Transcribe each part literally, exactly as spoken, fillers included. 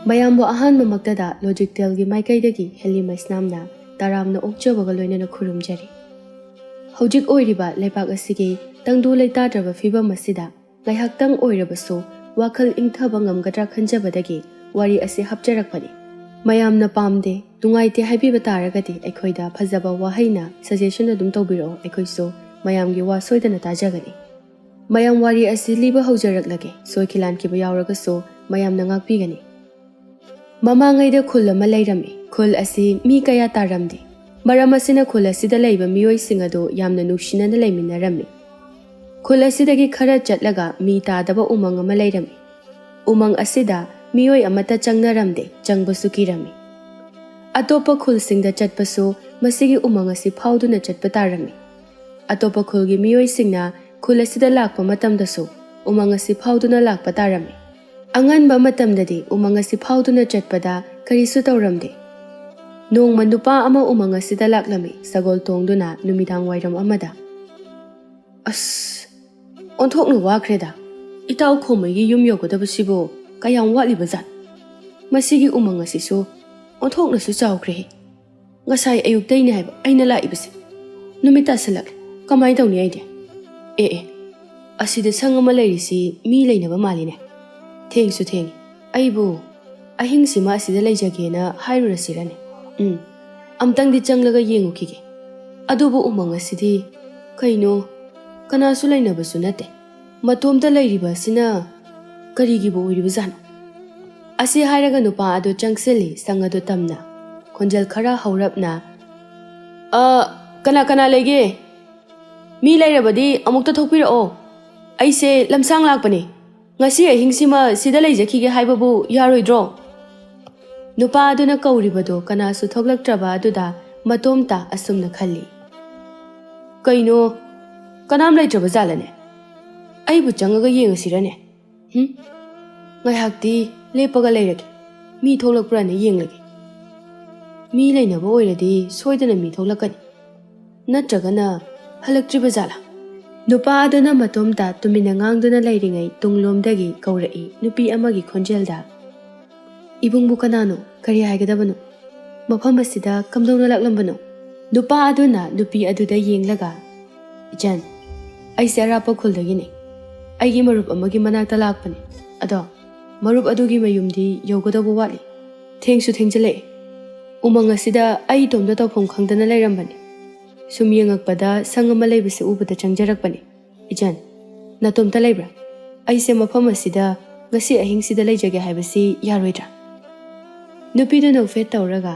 ꯃꯌꯥꯝꯕꯨ ꯑꯍꯥꯟꯕꯃꯛꯇꯗ ꯂꯣꯖꯤꯛꯇꯦꯜꯒꯤ ꯃꯥꯏꯀꯩꯗꯒꯤ ꯍꯦꯂꯤ ꯃꯩꯁꯅꯥꯝꯅ ꯇꯔꯥꯝꯅ ꯑꯣꯛꯆꯕꯒ ꯂꯣꯏꯅꯅ ꯈꯨꯔꯨꯝꯖꯔꯤ꯫ ꯍꯧꯖꯤꯛ ꯑꯣꯏꯔꯤꯕ ꯂꯩꯕꯥꯛ ꯑꯁꯤꯒꯤ ꯇꯪꯗꯨ ꯂꯩꯇꯥꯗ꯭ꯔꯕ ꯐꯤꯕꯝ ꯑꯁꯤꯗ ꯉꯥꯏꯍꯥꯛꯇꯪ ꯑꯣꯏꯔꯕꯁꯨ ꯋꯥꯈꯜ ꯏꯪꯊꯕ ꯉꯝꯒꯗ꯭ꯔꯥ ꯈꯟꯖꯕꯗꯒꯤ ꯋꯥꯔꯤ ꯑꯁꯤ ꯍꯥꯞꯆꯔꯛꯄꯅꯤ꯫ ꯃꯌꯥꯝꯅ ꯄꯥꯝꯗꯦ, ꯅꯨꯡꯉꯥꯏꯇꯦ ꯍꯥꯏꯕꯤꯕ ꯇꯥꯔꯒꯗꯤ ꯑꯩꯈꯣꯏꯗ ꯐꯖꯕ ꯋꯥꯍꯩꯅ ꯁꯖꯦꯁꯟ ꯑꯗꯨꯝ ꯇꯧꯕꯤꯔꯛꯑꯣ, ꯑꯩꯈꯣꯏꯁꯨ ꯃꯌꯥꯝꯒꯤ ꯋꯥ ꯁꯣꯏꯗꯅ ꯇꯥꯖꯒꯅꯤ꯫ ꯃꯌꯥꯝ, ꯋꯥꯔꯤ ꯑꯁꯤ ꯂꯤꯕ ꯍꯧꯖꯔꯛꯂꯒꯦ, ꯁꯣꯏꯈꯤ ꯂꯥꯟꯈꯤꯕ ꯌꯥꯎꯔꯒꯁꯨ ꯃꯌꯥꯝꯅ ꯉꯥꯛꯄꯤꯒꯅꯤ꯫ ꯃꯃꯥꯡꯉꯩꯗ ꯈꯨꯜ ꯑꯃ ꯂꯩꯔꯝꯃꯤ꯫ ꯈꯨꯜ ꯑꯁꯤ ꯃꯤ ꯀꯌꯥ ꯇꯥꯔꯝꯗꯦ꯫ ꯃꯔꯝ ꯑꯁꯤꯅ ꯈꯨꯜ ꯑꯁꯤꯗ ꯂꯩꯕ ꯃꯤꯑꯣꯏꯁꯤꯡ ꯑꯗꯨ ꯌꯥꯝꯅ ꯅꯨꯡꯁꯤꯅꯅ ꯂꯩꯃꯤꯟꯅꯔꯝꯃꯤ꯫ ꯈꯨꯜ ꯑꯁꯤꯗꯒꯤ ꯈꯔ ꯆꯠꯂꯒ ꯃꯤ ꯇꯥꯗꯕ ꯎꯃꯪ ꯑꯃ ꯂꯩꯔꯝꯃꯤ꯫ ꯎꯃꯪ ꯑꯁꯤꯗ ꯃꯤꯑꯣꯏ ꯑꯃꯠꯇ ꯆꯪꯅꯔꯝꯗꯦ, ꯆꯪꯕꯁꯨ ꯀꯤꯔꯝꯃꯤ꯫ ꯑꯇꯣꯞꯄ ꯈꯨꯜꯁꯤꯡꯗ ꯆꯠꯄꯁꯨ ꯃꯁꯤꯒꯤ ꯎꯃꯪ ꯑꯁꯤ ꯐꯥꯎꯗꯨꯅ ꯆꯠꯄ ꯇꯥꯔꯝꯃꯤ꯫ ꯑꯇꯣꯞꯄ ꯈꯨꯜꯒꯤ ꯃꯤꯑꯣꯏꯁꯤꯡꯅ ꯈꯨꯜ ꯑꯁꯤꯗ ꯂꯥꯛꯄ ꯃꯇꯝꯗꯁꯨ ꯎꯃꯪ ꯑꯁꯤ ꯐꯥꯎꯗꯨꯅ ꯂꯥꯛꯄ ꯇꯥꯔꯝꯃꯤ꯫ ꯑꯉꯟꯕ ꯃꯇꯝꯗꯗꯤ ꯎꯃꯪ ꯑꯁꯤ ꯐꯥꯎꯗꯨꯅ ꯆꯠꯄꯗ ꯀꯔꯤꯁꯨ ꯇꯧꯔꯝꯗꯦ꯫ ꯅꯣꯡꯃ ꯅꯨꯄꯥ ꯑꯃ ꯎꯃꯪ ꯑꯁꯤꯗ ꯂꯥꯛꯂꯝꯃꯤ, ꯁꯒꯣꯜ ꯇꯣꯡꯗꯨꯅ ꯅꯨꯃꯤꯗꯥꯡ ꯋꯥꯏꯔꯝ ꯑꯃꯗ꯫ "ꯑꯁ, ꯑꯣꯟꯊꯣꯛꯅ ꯋꯥꯈ꯭ꯔꯦꯗ꯫ ꯏꯇꯥꯎ ꯈꯣꯃꯩꯒꯤ ꯌꯨꯝ ꯌꯧꯒꯗꯕꯁꯤꯕꯨ ꯀꯌꯥꯝ ꯋꯥꯠꯂꯤꯕꯖꯥꯠ? ꯃꯁꯤꯒꯤ ꯎꯃꯪ ꯑꯁꯤꯁꯨ ꯑꯣꯟꯊꯣꯛꯅꯁꯨ ꯆꯥꯎꯈ꯭ꯔꯦ꯫ ꯉꯁꯥꯏ ꯑꯌꯨꯛꯇꯩꯅꯦ ꯍꯥꯏꯕ ꯑꯩꯅ ꯂꯥꯛꯏꯕꯁꯦ꯫ ꯅꯨꯃꯤꯠ ꯇꯥꯁꯜꯂꯛꯂꯦ꯫ ꯀꯃꯥꯏ ꯇꯧꯅꯤ ꯑꯩꯗꯤ? ꯑꯦ ꯑꯦ, ꯑꯁꯤꯗ ꯁꯪ ꯑꯃ ꯂꯩꯔꯤꯁꯤ ꯃꯤ ꯂꯩꯅꯕ ꯃꯥꯜꯂꯤꯅꯦ꯫ ꯊꯦꯡꯁꯨ ꯊꯦꯡꯉꯤ꯫ ꯑꯩꯕꯨ ꯑꯍꯤꯡꯁꯤꯃ ꯑꯁꯤꯗ ꯂꯩꯖꯒꯦꯅ ꯍꯥꯏꯔꯨꯔꯁꯤꯔꯅꯦ? ꯎꯝ, ꯑꯝꯇꯪꯗꯤ ꯆꯪꯂꯒ ꯌꯦꯡꯉꯨꯈꯤꯒꯦ꯫ ꯑꯗꯨꯕꯨ ꯎꯃꯪ ꯑꯁꯤꯗꯤ ꯀꯩꯅꯣ, ꯀꯅꯥꯁꯨ ꯂꯩꯅꯕꯁꯨ ꯅꯠꯇꯦ꯫ ꯃꯇꯣꯝꯇ ꯂꯩꯔꯤꯕ ꯑꯁꯤꯅ ꯀꯔꯤꯒꯤꯕꯨ ꯑꯣꯏꯔꯤꯕꯖꯥꯠꯅꯣ?" ꯑꯁꯤ ꯍꯥꯏꯔꯒ ꯅꯨꯄꯥ ꯑꯗꯨ ꯆꯪꯁꯤꯜꯂꯤ, ꯁꯪ ꯑꯗꯨ ꯇꯝꯅ꯫ ꯈꯣꯟꯖꯦꯜ ꯈꯔ ꯍꯧꯔꯞꯅ, "ꯑ, ꯀꯅꯥ ꯀꯅꯥ ꯂꯩꯒꯦ? ꯃꯤ ꯂꯩꯔꯕꯗꯤ ꯑꯃꯨꯛꯇ ꯊꯣꯛꯄꯤꯔꯛꯑꯣ꯫ ꯑꯩꯁꯦ ꯂꯝꯁꯥꯡ ꯂꯥꯛꯄꯅꯦ꯫ ꯉꯁꯤ ꯑꯍꯤꯡꯁꯤꯃ ꯁꯤꯗ ꯂꯩꯖꯈꯤꯒꯦ ꯍꯥꯏꯕꯕꯨ ꯌꯥꯔꯣꯏꯗ꯭ꯔꯣ?" ꯅꯨꯄꯥ ꯑꯗꯨꯅ ꯀꯧꯔꯤꯕꯗꯨ ꯀꯅꯥꯁꯨ ꯊꯣꯛꯂꯛꯇ꯭ꯔꯕ ꯑꯗꯨꯗ ꯃꯇꯣꯝꯇ ꯑꯁꯨꯝꯅ ꯈꯜꯂꯤ, "ꯀꯩꯅꯣ, ꯀꯅꯥꯝ ꯂꯩꯇ꯭ꯔꯕ ꯖꯥꯠꯂꯅꯦ? ꯑꯩꯕꯨ ꯆꯪꯉꯒ ꯌꯦꯡꯉꯁꯤꯔꯅꯦ? ꯍꯨꯝ? ꯉꯥꯏꯍꯥꯛꯇꯤ ꯂꯦꯞꯄꯒ ꯂꯩꯔꯒꯦ꯫ ꯃꯤ ꯊꯣꯛꯂꯛꯄ꯭ꯔꯥꯅ ꯌꯦꯡꯂꯒꯦ꯫ ꯃꯤ ꯂꯩꯅꯕ ꯑꯣꯏꯔꯗꯤ ꯁꯣꯏꯗꯅ ꯃꯤ ꯊꯣꯛꯂꯛꯀꯅꯤ꯫ ꯅꯠꯇ꯭ꯔꯒꯅ ꯍꯜꯂꯛꯇ꯭ꯔꯤꯕ ꯖꯥꯠꯂꯥ?" ꯅꯨꯄꯥ ꯑꯗꯨꯅ ꯃꯇꯣꯝꯇ ꯇꯨꯃꯤꯟꯅ ꯉꯥꯡꯗꯨꯅ ꯂꯩꯔꯤꯉꯩ ꯇꯨꯡꯂꯣꯝꯗꯒꯤ ꯀꯧꯔꯛꯏ ꯅꯨꯄꯤ ꯑꯃꯒꯤ ꯈꯣꯟꯖꯦꯜꯗ, "ꯏꯕꯨꯡꯕꯨ ꯀꯅꯥꯅꯣ? ꯀꯔꯤ ꯍꯥꯏꯒꯗꯕꯅꯣ? ꯃꯐꯝ ꯑꯁꯤꯗ ꯀꯝꯗꯧꯅ ꯂꯥꯛꯂꯝꯕꯅꯣ?" ꯅꯨꯄꯥ ꯑꯗꯨꯅ ꯅꯨꯄꯤ ꯑꯗꯨꯗ ꯌꯦꯡꯂꯒ, "ꯏꯆꯟ, ꯑꯩꯁꯦ ꯑꯔꯥꯞꯄ ꯈꯨꯜꯗꯒꯤꯅꯤ꯫ ꯑꯩꯒꯤ ꯃꯔꯨꯞ ꯑꯃꯒꯤ ꯃꯅꯥꯛꯇ ꯂꯥꯛꯄꯅꯤ꯫ ꯑꯗꯣ ꯃꯔꯨꯞ ꯑꯗꯨꯒꯤ ꯃꯌꯨꯝꯗꯤ ꯌꯧꯒꯗꯧꯕ ꯋꯥꯠꯂꯤ꯫ ꯊꯦꯡꯁꯨ ꯊꯦꯡꯖꯤꯜꯂꯛꯑꯦ꯫ ꯎꯃꯪ ꯑꯁꯤꯗ ꯑꯩ ꯏꯇꯣꯝꯇ ꯇꯧꯐꯝ ꯈꯪꯗꯅ ꯂꯩꯔꯝꯕꯅꯤ꯫ ꯁꯨꯝ ꯌꯦꯡꯉꯛꯄꯗ ꯁꯪ ꯑꯃ ꯂꯩꯕꯁꯦ ꯎꯕꯗ ꯆꯪꯖꯔꯛꯄꯅꯤ꯫ ꯏꯆꯟ, ꯅꯇꯣꯝꯇ ꯂꯩꯕ꯭ꯔꯥ? ꯑꯩꯁꯦ ꯃꯐꯝ ꯑꯁꯤꯗ ꯉꯁꯤ ꯑꯍꯤꯡꯁꯤꯗ ꯂꯩꯖꯒꯦ ꯍꯥꯏꯕꯁꯤ ꯌꯥꯔꯣꯏꯗ꯭ꯔꯥ?" ꯅꯨꯄꯤꯗꯨ ꯅꯣꯛꯐꯦꯠ ꯇꯧꯔꯒ,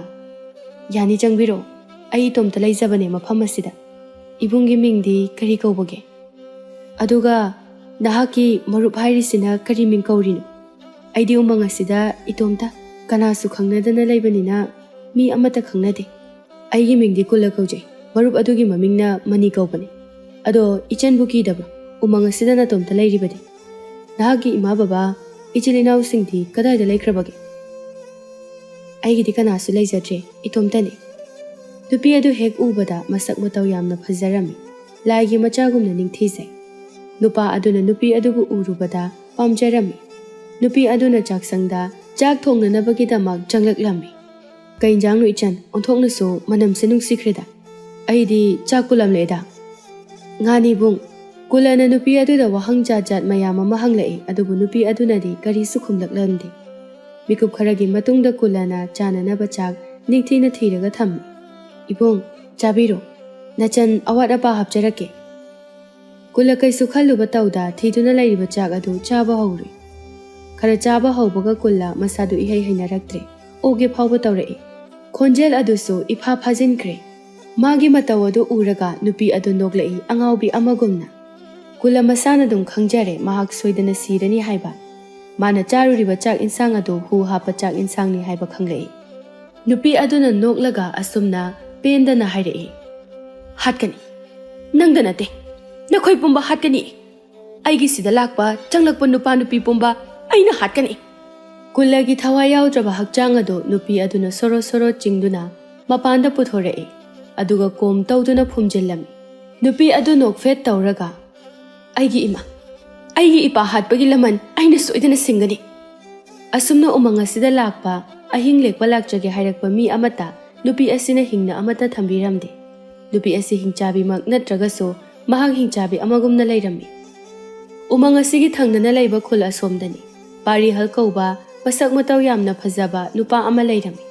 "ꯌꯥꯅꯤ, ꯆꯪꯕꯤꯔꯛꯑꯣ꯫ ꯑꯩ ꯏꯇꯣꯝꯇ ꯂꯩꯖꯕꯅꯦ ꯃꯐꯝ ꯑꯁꯤꯗ꯫ ꯏꯕꯨꯡꯒꯤ ꯃꯤꯡꯗꯤ ꯀꯔꯤ ꯀꯧꯕꯒꯦ? ꯑꯗꯨꯒ ꯅꯍꯥꯛꯀꯤ ꯃꯔꯨꯞ ꯍꯥꯏꯔꯤꯁꯤꯅ ꯀꯔꯤ ꯃꯤꯡ ꯀꯧꯔꯤꯅꯣ? ꯑꯩꯗꯤ ꯎꯃꯪ ꯑꯁꯤꯗ ꯏꯇꯣꯝꯇ, ꯀꯅꯥꯁꯨ ꯈꯪꯅꯗꯅ ꯂꯩꯕꯅꯤꯅ ꯃꯤ ꯑꯃꯠꯇ ꯈꯪꯅꯗꯦ꯫ ꯑꯩꯒꯤ ꯃꯤꯡꯗꯤ ꯀꯨꯜꯂ ꯀꯧꯖꯩ꯫ ꯃꯔꯨꯞ ꯑꯗꯨꯒꯤ ꯃꯃꯤꯡꯅ ꯃꯅꯤ ꯀꯧꯕꯅꯤ꯫ ꯑꯗꯣ ꯏꯆꯟꯕꯨ ꯀꯤꯗꯕ꯭ꯔꯣ? ꯎꯃꯪ ꯑꯁꯤꯗ ꯅꯇꯣꯝꯇ ꯂꯩꯔꯤꯕꯗꯤ? ꯅꯍꯥꯛꯀꯤ ꯏꯃꯥ ꯕꯕꯥ, ꯏꯆꯤꯜ ꯏꯅꯥꯎꯁꯤꯡꯗꯤ ꯀꯗꯥꯏꯗ ꯂꯩꯈ꯭ꯔꯕꯒꯦ?" "ꯑꯩꯒꯤꯗꯤ ꯀꯅꯥꯁꯨ ꯂꯩꯖꯗ꯭ꯔꯦ, ꯏꯇꯣꯝꯇꯅꯤ꯫" ꯅꯨꯄꯤ ꯑꯗꯨ ꯍꯦꯛ ꯎꯕꯗ ꯃꯁꯛ ꯃꯇꯧ ꯌꯥꯝꯅ ꯐꯖꯔꯝꯃꯤ꯫ ꯂꯥꯏꯒꯤ ꯃꯆꯥꯒꯨꯝꯅ ꯅꯤꯡꯊꯤꯖꯩ꯫ ꯅꯨꯄꯥ ꯑꯗꯨꯅ ꯅꯨꯄꯤ ꯑꯗꯨꯕꯨ ꯎꯔꯨꯕꯗ ꯄꯥꯝꯖꯔꯝꯃꯤ꯫ ꯅꯨꯄꯤ ꯑꯗꯨꯅ ꯆꯥꯛꯁꯪꯗ ꯆꯥꯛ ꯊꯣꯡꯅꯅꯕꯒꯤꯗꯃꯛ ꯆꯪꯂꯛꯂꯝꯃꯤ꯫ "ꯀꯩ ꯏꯟꯖꯥꯡꯅꯣ ꯏꯆꯟ? ꯑꯣꯟꯊꯣꯛꯅꯁꯨ ꯃꯅꯝꯁꯦ ꯅꯨꯡꯁꯤꯈ꯭ꯔꯦꯗ꯫" "ꯑꯩꯗꯤ ꯆꯥꯛ ꯄꯨꯜꯂꯝꯂꯦꯗ꯫" "ꯉꯥꯅꯤ ꯏꯕꯨꯡ꯫" ꯀꯨꯜꯂꯅ ꯅꯨꯄꯤ ꯑꯗꯨꯗ ꯋꯥꯍꯪ ꯖꯥꯠ ꯖꯥꯠ ꯃꯌꯥꯝ ꯑꯃ ꯍꯪꯂꯛꯏ, ꯑꯗꯨꯕꯨ ꯅꯨꯄꯤ ꯑꯗꯨꯅꯗꯤ ꯀꯔꯤꯁꯨ ꯈꯨꯝꯂꯛꯂꯝꯗꯦ꯫ ꯃꯤꯀꯨꯞ ꯈꯔꯒꯤ ꯃꯇꯨꯡꯗ ꯀꯨꯜꯂꯅ ꯆꯥꯅꯅꯕ ꯆꯥꯛ ꯅꯤꯡꯊꯤꯅ ꯊꯤꯔꯒ ꯊꯝꯃꯤ꯫ "ꯏꯕꯨꯡ, ꯆꯥꯕꯤꯔꯣ꯫ ꯅꯆꯟ ꯑꯋꯥꯠ ꯑꯄꯥ ꯍꯥꯞꯆꯔꯛꯀꯦ꯫" ꯀꯨꯜꯂ ꯀꯩꯁꯨ ꯈꯜꯂꯨꯕ ꯇꯧꯗ ꯊꯤꯗꯨꯅ ꯂꯩꯔꯤꯕ ꯆꯥꯛ ꯑꯗꯨ ꯆꯥꯕ ꯍꯧꯔꯨꯏ꯫ ꯈꯔ ꯆꯥꯕ ꯍꯧꯕꯒ ꯀꯨꯜꯂ ꯃꯁꯥꯗꯨ ꯏꯍꯩ ꯍꯩꯅꯔꯛꯇ꯭ꯔꯦ꯫ ꯑꯣꯒꯦ ꯐꯥꯎꯕ ꯇꯧꯔꯛꯏ꯫ ꯈꯣꯟꯖꯦꯜ ꯑꯗꯨꯁꯨ ꯏꯐꯥ ꯐꯥꯖꯤꯟꯈ꯭ꯔꯦ꯫ ꯃꯥꯒꯤ ꯃꯇꯧ ꯑꯗꯨ ꯎꯔꯒ ꯅꯨꯄꯤ ꯑꯗꯨ ꯅꯣꯛꯂꯛꯏ, ꯑꯉꯥꯎꯕꯤ ꯑꯃꯒꯨꯝꯅ꯫ ꯀꯨꯜꯂ ꯃꯁꯥꯅ ꯑꯗꯨꯝ ꯈꯪꯖꯔꯦ ꯃꯍꯥꯛ ꯁꯣꯏꯗꯅ ꯁꯤꯔꯅꯤ ꯍꯥꯏꯕ꯫ ꯃꯥꯅ ꯆꯥꯔꯨꯔꯤꯕ ꯆꯥꯛ ꯏꯟꯁꯥꯡ ꯑꯗꯨ ꯍꯨ ꯍꯥꯞꯄ ꯆꯥꯛ ꯏꯟꯁꯥꯡꯅꯤ ꯍꯥꯏꯕ ꯈꯪꯂꯛꯏ꯫ ꯅꯨꯄꯤ ꯑꯗꯨꯅ ꯅꯣꯛꯂꯒ ꯑꯁꯨꯝꯅ ꯄꯦꯟꯗꯅ ꯍꯥꯏꯔꯛꯏ, "ꯍꯥꯠꯀꯅꯤ꯫ ꯅꯪꯗ ꯅꯠꯇꯦ, ꯅꯈꯣꯏ ꯄꯨꯝꯕ ꯍꯥꯠꯀꯅꯤ꯫ ꯑꯩꯒꯤ ꯁꯤꯗ ꯂꯥꯛꯄ, ꯆꯪꯂꯛꯄ ꯅꯨꯄꯥ ꯅꯨꯄꯤ ꯄꯨꯝꯕ ꯑꯩꯅ ꯍꯥꯠꯀꯅꯤ꯫" ꯀꯨꯜꯂꯒꯤ ꯊꯋꯥꯏ ꯌꯥꯎꯗ꯭ꯔꯕ ꯍꯛꯆꯥꯡ ꯑꯗꯨ ꯅꯨꯄꯤ ꯑꯗꯨꯅ ꯁꯣꯔꯣ ꯁꯣꯔꯣ ꯆꯤꯡꯗꯨꯅ ꯃꯄꯥꯟꯗ ꯄꯨꯊꯣꯔꯛꯏ꯫ ꯑꯗꯨꯒ ꯀꯣꯝ ꯇꯧꯗꯨꯅ ꯐꯨꯝꯖꯤꯜꯂꯝꯃꯤ꯫ ꯅꯨꯄꯤ ꯑꯗꯨ ꯅꯣꯛꯐꯦꯠ ꯇꯧꯔꯒ, "ꯑꯩꯒꯤ ꯏꯃꯥ, ꯑꯩꯒꯤ ꯏꯄꯥ ꯍꯥꯠꯄꯒꯤ ꯂꯃꯟ ꯑꯩꯅ ꯁꯣꯏꯗꯅ ꯁꯤꯡꯒꯅꯤ꯫" ꯑꯁꯨꯝꯅ ꯎꯃꯪ ꯑꯁꯤꯗ ꯂꯥꯛꯄ, ꯑꯍꯤꯡ ꯂꯦꯛꯄ ꯂꯥꯛꯆꯒꯦ ꯍꯥꯏꯔꯛꯄ ꯃꯤ ꯑꯃꯠꯇ ꯅꯨꯄꯤ ꯑꯁꯤꯅ ꯍꯤꯡꯅ ꯑꯃꯠꯇ ꯊꯝꯕꯤꯔꯝꯗꯦ꯫ ꯅꯨꯄꯤ ꯑꯁꯤ ꯍꯤꯡꯆꯥꯕꯤꯃꯛ ꯅꯠꯇ꯭ꯔꯒꯁꯨ ꯃꯍꯥꯛ ꯍꯤꯡꯆꯥꯕꯤ ꯑꯃꯒꯨꯝꯅ ꯂꯩꯔꯝꯃꯤ꯫ ꯎꯃꯪ ꯑꯁꯤꯒꯤ ꯊꯪꯅꯅ ꯂꯩꯕ ꯈꯨꯜ ꯑꯁꯣꯝꯗꯅꯤ ꯄꯥꯔꯤꯍꯜ ꯀꯧꯕ ꯃꯁꯛ ꯃꯇꯧ ꯌꯥꯝꯅ ꯐꯖꯕ ꯅꯨꯄꯥ ꯑꯃ ꯂꯩꯔꯝꯃꯤ꯫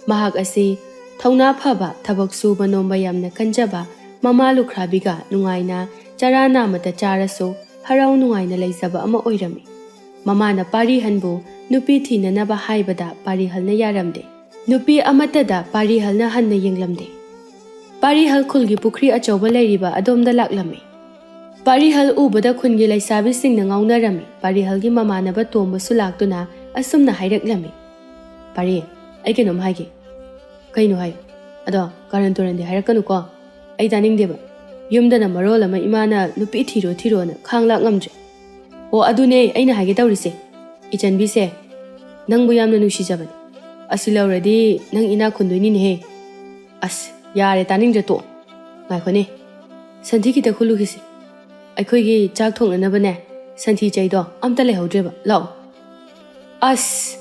ꯃꯍꯥꯛ ꯑꯁꯤ ꯊꯧꯅꯥ ꯐꯕ, ꯊꯕꯛ ꯁꯨꯕ ꯅꯣꯝꯕ ꯌꯥꯝꯅ ꯀꯟꯖꯕ, ꯃꯃꯥ ꯂꯨꯈ꯭ꯔꯥꯕꯤꯒ ꯅꯨꯡꯉꯥꯏꯅ ꯆꯔꯥ ꯅꯥꯝꯃꯇ ꯆꯥꯔꯁꯨ ꯍꯔꯥꯎ ꯅꯨꯡꯉꯥꯏꯅ ꯂꯩꯖꯕ ꯑꯃ ꯑꯣꯏꯔꯝꯃꯤ꯫ ꯃꯃꯥꯅ ꯄꯥꯔꯤꯍꯟꯕꯨ ꯅꯨꯄꯤ ꯊꯤꯅꯅꯕ ꯍꯥꯏꯕꯗ ꯄꯥꯔꯤꯍꯜꯅ ꯌꯥꯔꯝꯗꯦ꯫ ꯅꯨꯄꯤ ꯑꯃꯠꯇꯗ ꯄꯥꯔꯤꯍꯜꯅ ꯍꯟꯅ ꯌꯦꯡꯂꯝꯗꯦ꯫ ꯄꯥꯔꯤꯍꯜ ꯈꯨꯜꯒꯤ ꯄꯨꯈ꯭ꯔꯤ ꯑꯆꯧꯕ ꯂꯩꯔꯤꯕ ꯑꯗꯣꯝꯗ ꯂꯥꯛꯂꯝꯃꯤ꯫ ꯄꯥꯔꯤꯍꯜ ꯎꯕꯗ ꯈꯨꯟꯒꯤ ꯂꯩꯁꯥꯕꯤꯁꯤꯡꯅ ꯉꯥꯎꯅꯔꯝꯃꯤ꯫ ꯄꯥꯔꯤꯍꯜꯒꯤ ꯃꯃꯥꯟꯅꯕ ꯇꯣꯝꯕꯁꯨ ꯂꯥꯛꯇꯨꯅ ꯑꯁꯨꯝꯅ ꯍꯥꯏꯔꯛꯂꯝꯃꯤ, "ꯄꯥꯔꯤ, ꯑꯩ ꯀꯩꯅꯣꯝ ꯍꯥꯏꯒꯦ꯫" "ꯀꯩꯅꯣ ꯍꯥꯏꯌꯨ꯫" "ꯑꯗꯣ ꯀꯥꯔꯟ ꯇꯨꯔꯟꯗꯤ ꯍꯥꯏꯔꯛꯀꯅꯨꯀꯣ, ꯑꯩ ꯇꯥꯅꯤꯡꯗꯦꯕ꯫ ꯌꯨꯝꯗꯅ ꯃꯔꯣꯜ ꯑꯃ ꯏꯃꯥꯅ ꯅꯨꯄꯤ ꯊꯤꯔꯣ ꯊꯤꯔꯣꯅ ꯈꯥꯡ ꯂꯥꯛ ꯉꯝꯗ꯭ꯔꯦ꯫" "ꯑꯣ, ꯑꯗꯨꯅꯦ ꯑꯩꯅ ꯍꯥꯏꯒꯦ ꯇꯧꯔꯤꯁꯦ꯫ ꯏꯆꯟꯕꯤꯁꯦ ꯅꯪꯕꯨ ꯌꯥꯝꯅ ꯅꯨꯡꯁꯤꯖꯕꯅꯦ꯫ ꯑꯁꯤ ꯂꯧꯔꯗꯤ ꯅꯪ ꯏꯅꯥꯛ ꯈꯨꯟꯗꯣꯏꯅꯤꯅꯦꯍꯦ꯫" "ꯑꯁ, ꯌꯥꯔꯦ, ꯇꯥꯅꯤꯡꯗ꯭ꯔꯦ, ꯇꯣꯛꯑꯣ꯫ ꯉꯥꯏꯈꯣꯅꯦ, ꯁꯟꯊꯤ ꯈꯤꯇ ꯈꯨꯜꯂꯨꯈꯤꯁꯦ꯫ ꯑꯩꯈꯣꯏꯒꯤ ꯆꯥꯛ ꯊꯣꯡꯅꯅꯕꯅꯦ, ꯁꯟꯊꯤ ꯆꯩꯗꯣ ꯑꯝꯇ ꯂꯩꯍꯧꯗ꯭ꯔꯦꯕ꯫ ꯂꯥꯛꯑꯣ꯫" "ꯑꯁ,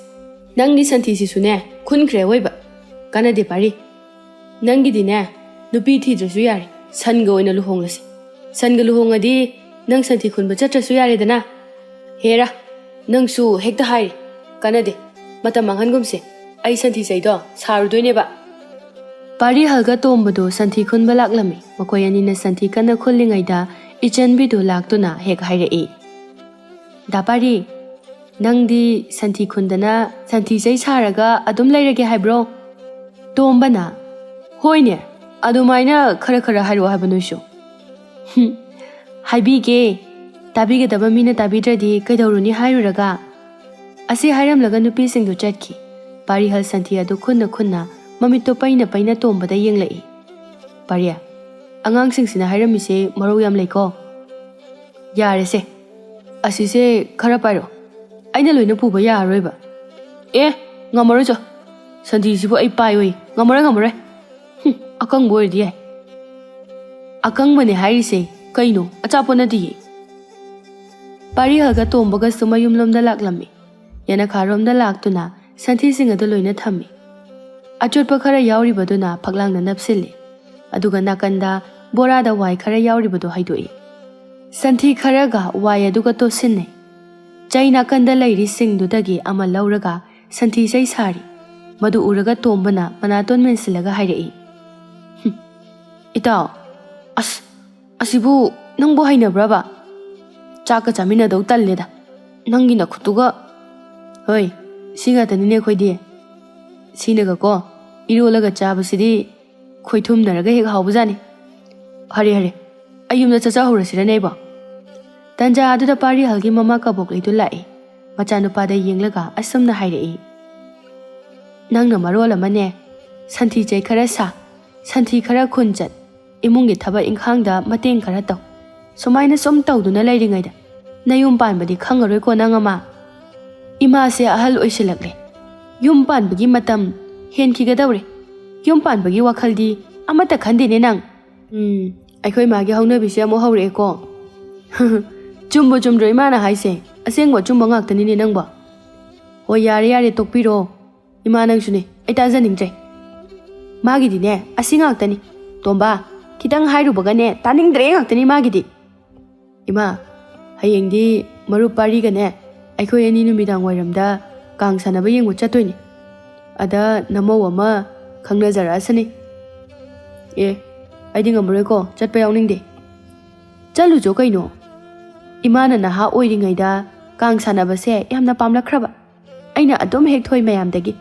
ꯅꯪꯒꯤ ꯁꯟꯊꯤꯁꯤꯁꯨꯅꯦ, ꯈꯨꯟꯈ꯭ꯔꯦ ꯑꯣꯏꯕ꯫ ꯀꯥꯟꯅꯗꯦ ꯄꯥꯔꯤ꯫ ꯅꯪꯒꯤꯗꯤꯅꯦ, ꯅꯨꯄꯤ ꯊꯤꯗ꯭ꯔꯁꯨ ꯌꯥꯔꯦ, ꯁꯟꯒ ꯑꯣꯏꯅ ꯂꯨꯍꯣꯡꯂꯁꯤ꯫ ꯁꯟꯒ ꯂꯨꯍꯣꯡꯉꯗꯤ ꯅꯪ ꯁꯟꯊꯤ ꯈꯨꯟꯕ ꯆꯠꯇ꯭ꯔꯁꯨ ꯌꯥꯔꯦꯗꯅ꯫" "ꯍꯦꯔꯥ, ꯅꯪꯁꯨ ꯍꯦꯛꯇ ꯍꯥꯏꯔꯤ꯫ ꯀꯥꯟꯅꯗꯦ, ꯃꯇꯝ ꯃꯥꯡꯍꯟꯒꯨꯝꯁꯦ꯫ ꯑꯩ ꯁꯟꯊꯤ ꯆꯩꯗꯣ ꯁꯥꯔꯨꯗꯣꯏꯅꯦꯕ꯫" ꯄꯥꯔꯤꯍꯜꯒ ꯇꯣꯝꯕꯗꯨ ꯁꯟꯊꯤ ꯈꯨꯟꯕ ꯂꯥꯛꯂꯝꯃꯤ꯫ ꯃꯈꯣꯏ ꯑꯅꯤꯅ ꯁꯟꯊꯤ ꯀꯟꯅ ꯈꯨꯜꯂꯤꯉꯩꯗ ꯏꯆꯟꯕꯤꯗꯨ ꯂꯥꯛꯇꯨꯅ ꯍꯦꯛ ꯍꯥꯏꯔꯛꯏ, "ꯗꯥ ꯄꯥꯔꯤ, ꯅꯪꯗꯤ ꯁꯟꯊꯤ ꯈꯨꯟꯗꯅ ꯁꯟꯊꯤ ꯆꯩ ꯁꯥꯔꯒ ꯑꯗꯨꯝ ꯂꯩꯔꯒꯦ ꯍꯥꯏꯕ꯭ꯔꯣ?" ꯇꯣꯝꯕꯅ, "ꯍꯣꯏꯅꯦ, ꯑꯗꯨꯃꯥꯏꯅ ꯈꯔ ꯈꯔ ꯍꯥꯏꯔꯛꯑꯣ ꯍꯥꯏꯕ ꯅꯣꯏꯁꯨ꯫" "ꯍꯨꯝ, ꯍꯥꯏꯕꯤꯒꯦ꯫ ꯇꯥꯕꯤꯒꯗꯕ ꯃꯤꯅ ꯇꯥꯕꯤꯗ꯭ꯔꯗꯤ ꯀꯩꯗꯧꯔꯨꯅꯤ ꯍꯥꯏꯔꯨꯔꯒ?" ꯑꯁꯤ ꯍꯥꯏꯔꯝꯂꯒ ꯅꯨꯄꯤꯁꯤꯡꯗꯨ ꯆꯠꯈꯤ꯫ ꯄꯥꯔꯤꯍꯜ ꯁꯟꯊꯤ ꯑꯗꯨ ꯈꯨꯟꯅ ꯈꯨꯟꯅ ꯃꯃꯤꯠꯇꯣ ꯄꯩꯅ ꯄꯩꯅ ꯇꯣꯝꯕꯗ ꯌꯦꯡꯂꯛꯏ꯫ "ꯄꯥꯔꯤ, ꯑꯉꯥꯡꯁꯤꯡꯁꯤꯅ ꯍꯥꯏꯔꯝꯃꯤꯁꯦ ꯃꯔꯧ ꯌꯥꯝ ꯂꯩꯀꯣ꯫" "ꯌꯥꯔꯦꯁꯦ, ꯑꯁꯤꯁꯦ ꯈꯔ ꯄꯥꯏꯔꯛꯑꯣ꯫ ꯑꯩꯅ ꯂꯣꯏꯅ ꯄꯨꯕ ꯌꯥꯔꯔꯣꯏꯕ꯫" "ꯑꯦ, ꯉꯝꯃꯔꯣꯏ ꯆꯣ꯫ ꯁꯟꯊꯤꯁꯤꯕꯨ ꯑꯩ ꯄꯥꯏꯌꯣꯏ꯫ ꯉꯝꯃꯔꯣꯏ, ꯉꯝꯃꯔꯣꯏ꯫ ꯍꯨꯝ, ꯑꯀꯪꯕ ꯑꯣꯏꯔꯗꯤ ꯌꯥꯏ꯫" "ꯑꯀꯪꯕꯅꯦ ꯍꯥꯏꯔꯤꯁꯦ꯫ ꯀꯩꯅꯣ, ꯑꯆꯥꯄꯣꯠ ꯅꯠꯇꯤꯌꯦ꯫" ꯄꯥꯔꯤꯍꯜꯒ ꯇꯣꯝꯕꯒꯁꯨ ꯃꯌꯨꯝꯂꯣꯝꯗ ꯂꯥꯛꯂꯝꯃꯤ꯫ ꯌꯦꯅꯈꯥꯔꯣꯝꯗ ꯂꯥꯛꯇꯨꯅ ꯁꯟꯊꯤꯁꯤꯡ ꯑꯗꯨ ꯂꯣꯏꯅ ꯊꯝꯃꯤ꯫ ꯑꯆꯣꯠꯄ ꯈꯔ ꯌꯥꯎꯔꯤꯕꯗꯨꯅ ꯐꯛꯂꯥꯡꯗ ꯅꯞꯁꯤꯜꯂꯤ꯫ ꯑꯗꯨꯒ ꯅꯥꯀꯟꯗ ꯕꯣꯔꯥꯗ ꯋꯥꯏ ꯈꯔ ꯌꯥꯎꯔꯤꯕꯗꯨ ꯍꯩꯗꯣꯛꯏ꯫ ꯁꯟꯊꯤ ꯈꯔꯒ ꯋꯥꯏ ꯑꯗꯨꯒ ꯇꯣꯠꯁꯤꯟꯅꯩ꯫ ꯆꯩ ꯅꯥꯀꯟꯗ ꯂꯩꯔꯤꯁꯤꯡꯗꯨꯗꯒꯤ ꯑꯃ ꯂꯧꯔꯒ ꯁꯟꯊꯤ ꯆꯩ ꯁꯥꯔꯤ꯫ ꯃꯗꯨ ꯎꯔꯒ ꯇꯣꯝꯕꯅ ꯃꯅꯥꯇꯣꯟ ꯃꯦꯟꯁꯤꯜꯂꯒ ꯍꯥꯏꯔꯛꯏ, "ꯍꯨꯝ, ꯏꯇꯥꯎ, ꯑꯁ, ꯑꯁꯤꯕꯨ ꯅꯪꯕꯨ ꯍꯩꯅꯕ꯭ꯔꯕ? ꯆꯥꯛꯀ ꯆꯥꯃꯤꯟꯅꯗꯧ ꯇꯜꯂꯦꯗ, ꯅꯪꯒꯤ ꯅꯈꯨꯠꯇꯨꯒ꯫" "ꯍꯣꯏ, ꯁꯤ ꯉꯥꯛꯇꯅꯤꯅꯦ ꯑꯩꯈꯣꯏꯗꯤ꯫ ꯁꯤꯅꯒꯀꯣ ꯏꯔꯣꯜꯂꯒ ꯆꯥꯕꯁꯤꯗꯤ ꯈꯣꯏꯊꯨꯝꯅꯔꯒ ꯍꯦꯛ ꯍꯥꯎꯕꯖꯥꯠꯅꯤ꯫ ꯐꯔꯦ, ꯐꯔꯦ, ꯑꯩ ꯌꯨꯝꯗ ꯆꯠꯆꯍꯧꯔꯁꯤꯔꯅꯦ ꯑꯩꯕꯣ?" ꯇꯟꯖꯥ ꯑꯗꯨꯗ ꯄꯥꯔꯤꯍꯜꯒꯤ ꯃꯃꯥ ꯀꯕꯣꯛꯂꯩꯗꯨ ꯂꯥꯛꯏ꯫ ꯃꯆꯥꯅꯨꯄꯥꯗ ꯌꯦꯡꯂꯒ ꯑꯁꯨꯝꯅ ꯍꯥꯏꯔꯛꯏ, "ꯅꯪꯅ ꯃꯔꯣꯜ ꯑꯃꯅꯦ, ꯁꯟꯊꯤ ꯆꯩ ꯈꯔ ꯁꯥ, ꯁꯟꯊꯤ ꯈꯔ ꯈꯨꯟ ꯆꯠ, ꯏꯃꯨꯡꯒꯤ ꯊꯕꯛ ꯏꯪꯈꯥꯡꯗ ꯃꯇꯦꯡ ꯈꯔ ꯇꯧ꯫ ꯁꯨꯃꯥꯏꯅ ꯁꯨꯝ ꯇꯧꯗꯨꯅ ꯂꯩꯔꯤꯉꯩꯗ ꯅꯌꯨꯝ ꯄꯥꯟꯕꯗꯤ ꯈꯪꯉꯔꯣꯏꯀꯣ ꯅꯪ ꯑꯃ꯫ ꯏꯃꯥꯁꯦ ꯑꯍꯜ ꯑꯣꯏꯁꯤꯜꯂꯛꯂꯦ꯫ ꯌꯨꯝ ꯄꯥꯟꯕꯒꯤ ꯃꯇꯝ ꯍꯦꯟꯈꯤꯒꯗꯧꯔꯦ꯫ ꯌꯨꯝ ꯄꯥꯟꯕꯒꯤ ꯋꯥꯈꯜꯗꯤ ꯑꯃꯠꯇ ꯈꯟꯗꯦꯅꯦ ꯅꯪ꯫" "ꯎꯝ, ꯑꯩꯈꯣꯏ ꯃꯥꯒꯤ ꯍꯧꯅꯕꯤꯁꯦ ꯑꯃꯨꯛ ꯍꯧꯔꯛꯑꯦꯀꯣ꯫" "ꯆꯨꯝꯕꯨ ꯆꯨꯝꯗ꯭ꯔꯣ ꯏꯃꯥꯅ ꯍꯥꯏꯁꯦ? ꯑꯁꯦꯡꯕ ꯑꯆꯨꯝꯕ ꯉꯥꯛꯇꯅꯤꯅꯦ ꯅꯪꯕꯣ꯫" "ꯍꯣꯏ, ꯌꯥꯔꯦ, ꯌꯥꯔꯦ, ꯇꯣꯛꯄꯤꯔꯣ꯫ ꯏꯃꯥ, ꯅꯪꯁꯨꯅꯦ, ꯑꯩ ꯇꯥꯖꯅꯤꯡꯗ꯭ꯔꯦ꯫ ꯃꯥꯒꯤꯗꯤꯅꯦ, ꯑꯁꯤ ꯉꯥꯛꯇꯅꯤ꯫ ꯇꯣꯝꯕ, ꯈꯤꯇꯪ ꯍꯥꯏꯔꯨꯕꯒꯅꯦ, ꯇꯥꯅꯤꯡꯗ꯭ꯔꯦ ꯉꯥꯛꯇꯅꯤ ꯃꯥꯒꯤꯗꯤ꯫" "ꯏꯃꯥ, ꯍꯌꯦꯡꯗꯤ ꯃꯔꯨꯞ ꯄꯥꯔꯤꯒꯅꯦ, ꯑꯩꯈꯣꯏ ꯑꯅꯤ ꯅꯨꯃꯤꯗꯥꯡ ꯋꯥꯏꯔꯝꯗ ꯀꯥꯡ ꯁꯥꯟꯅꯕ ꯌꯦꯡꯕ ꯆꯠꯇꯣꯏꯅꯤ꯫ ꯑꯗ ꯅꯃꯧ ꯑꯃ ꯈꯪꯅꯖꯔꯛꯑꯁꯅꯤ꯫" "ꯑꯦ, ꯑꯩꯗꯤ ꯉꯝꯃꯔꯣꯏꯀꯣ, ꯆꯠꯄ ꯌꯥꯎꯅꯤꯡꯗꯦ꯫" "ꯆꯠꯂꯨꯆꯣ ꯀꯩꯅꯣ꯫ ꯏꯃꯥꯅ ꯅꯍꯥ ꯑꯣꯏꯔꯤꯉꯩꯗ ꯀꯥꯡ ꯁꯥꯟꯅꯕꯁꯦ ꯌꯥꯝꯅ ꯄꯥꯝꯂꯛꯈ꯭ꯔꯕ꯫ ꯑꯩꯅ ꯑꯗꯨꯝ ꯍꯦꯛ ꯊꯣꯏ ꯃꯌꯥꯝꯗꯒꯤ꯫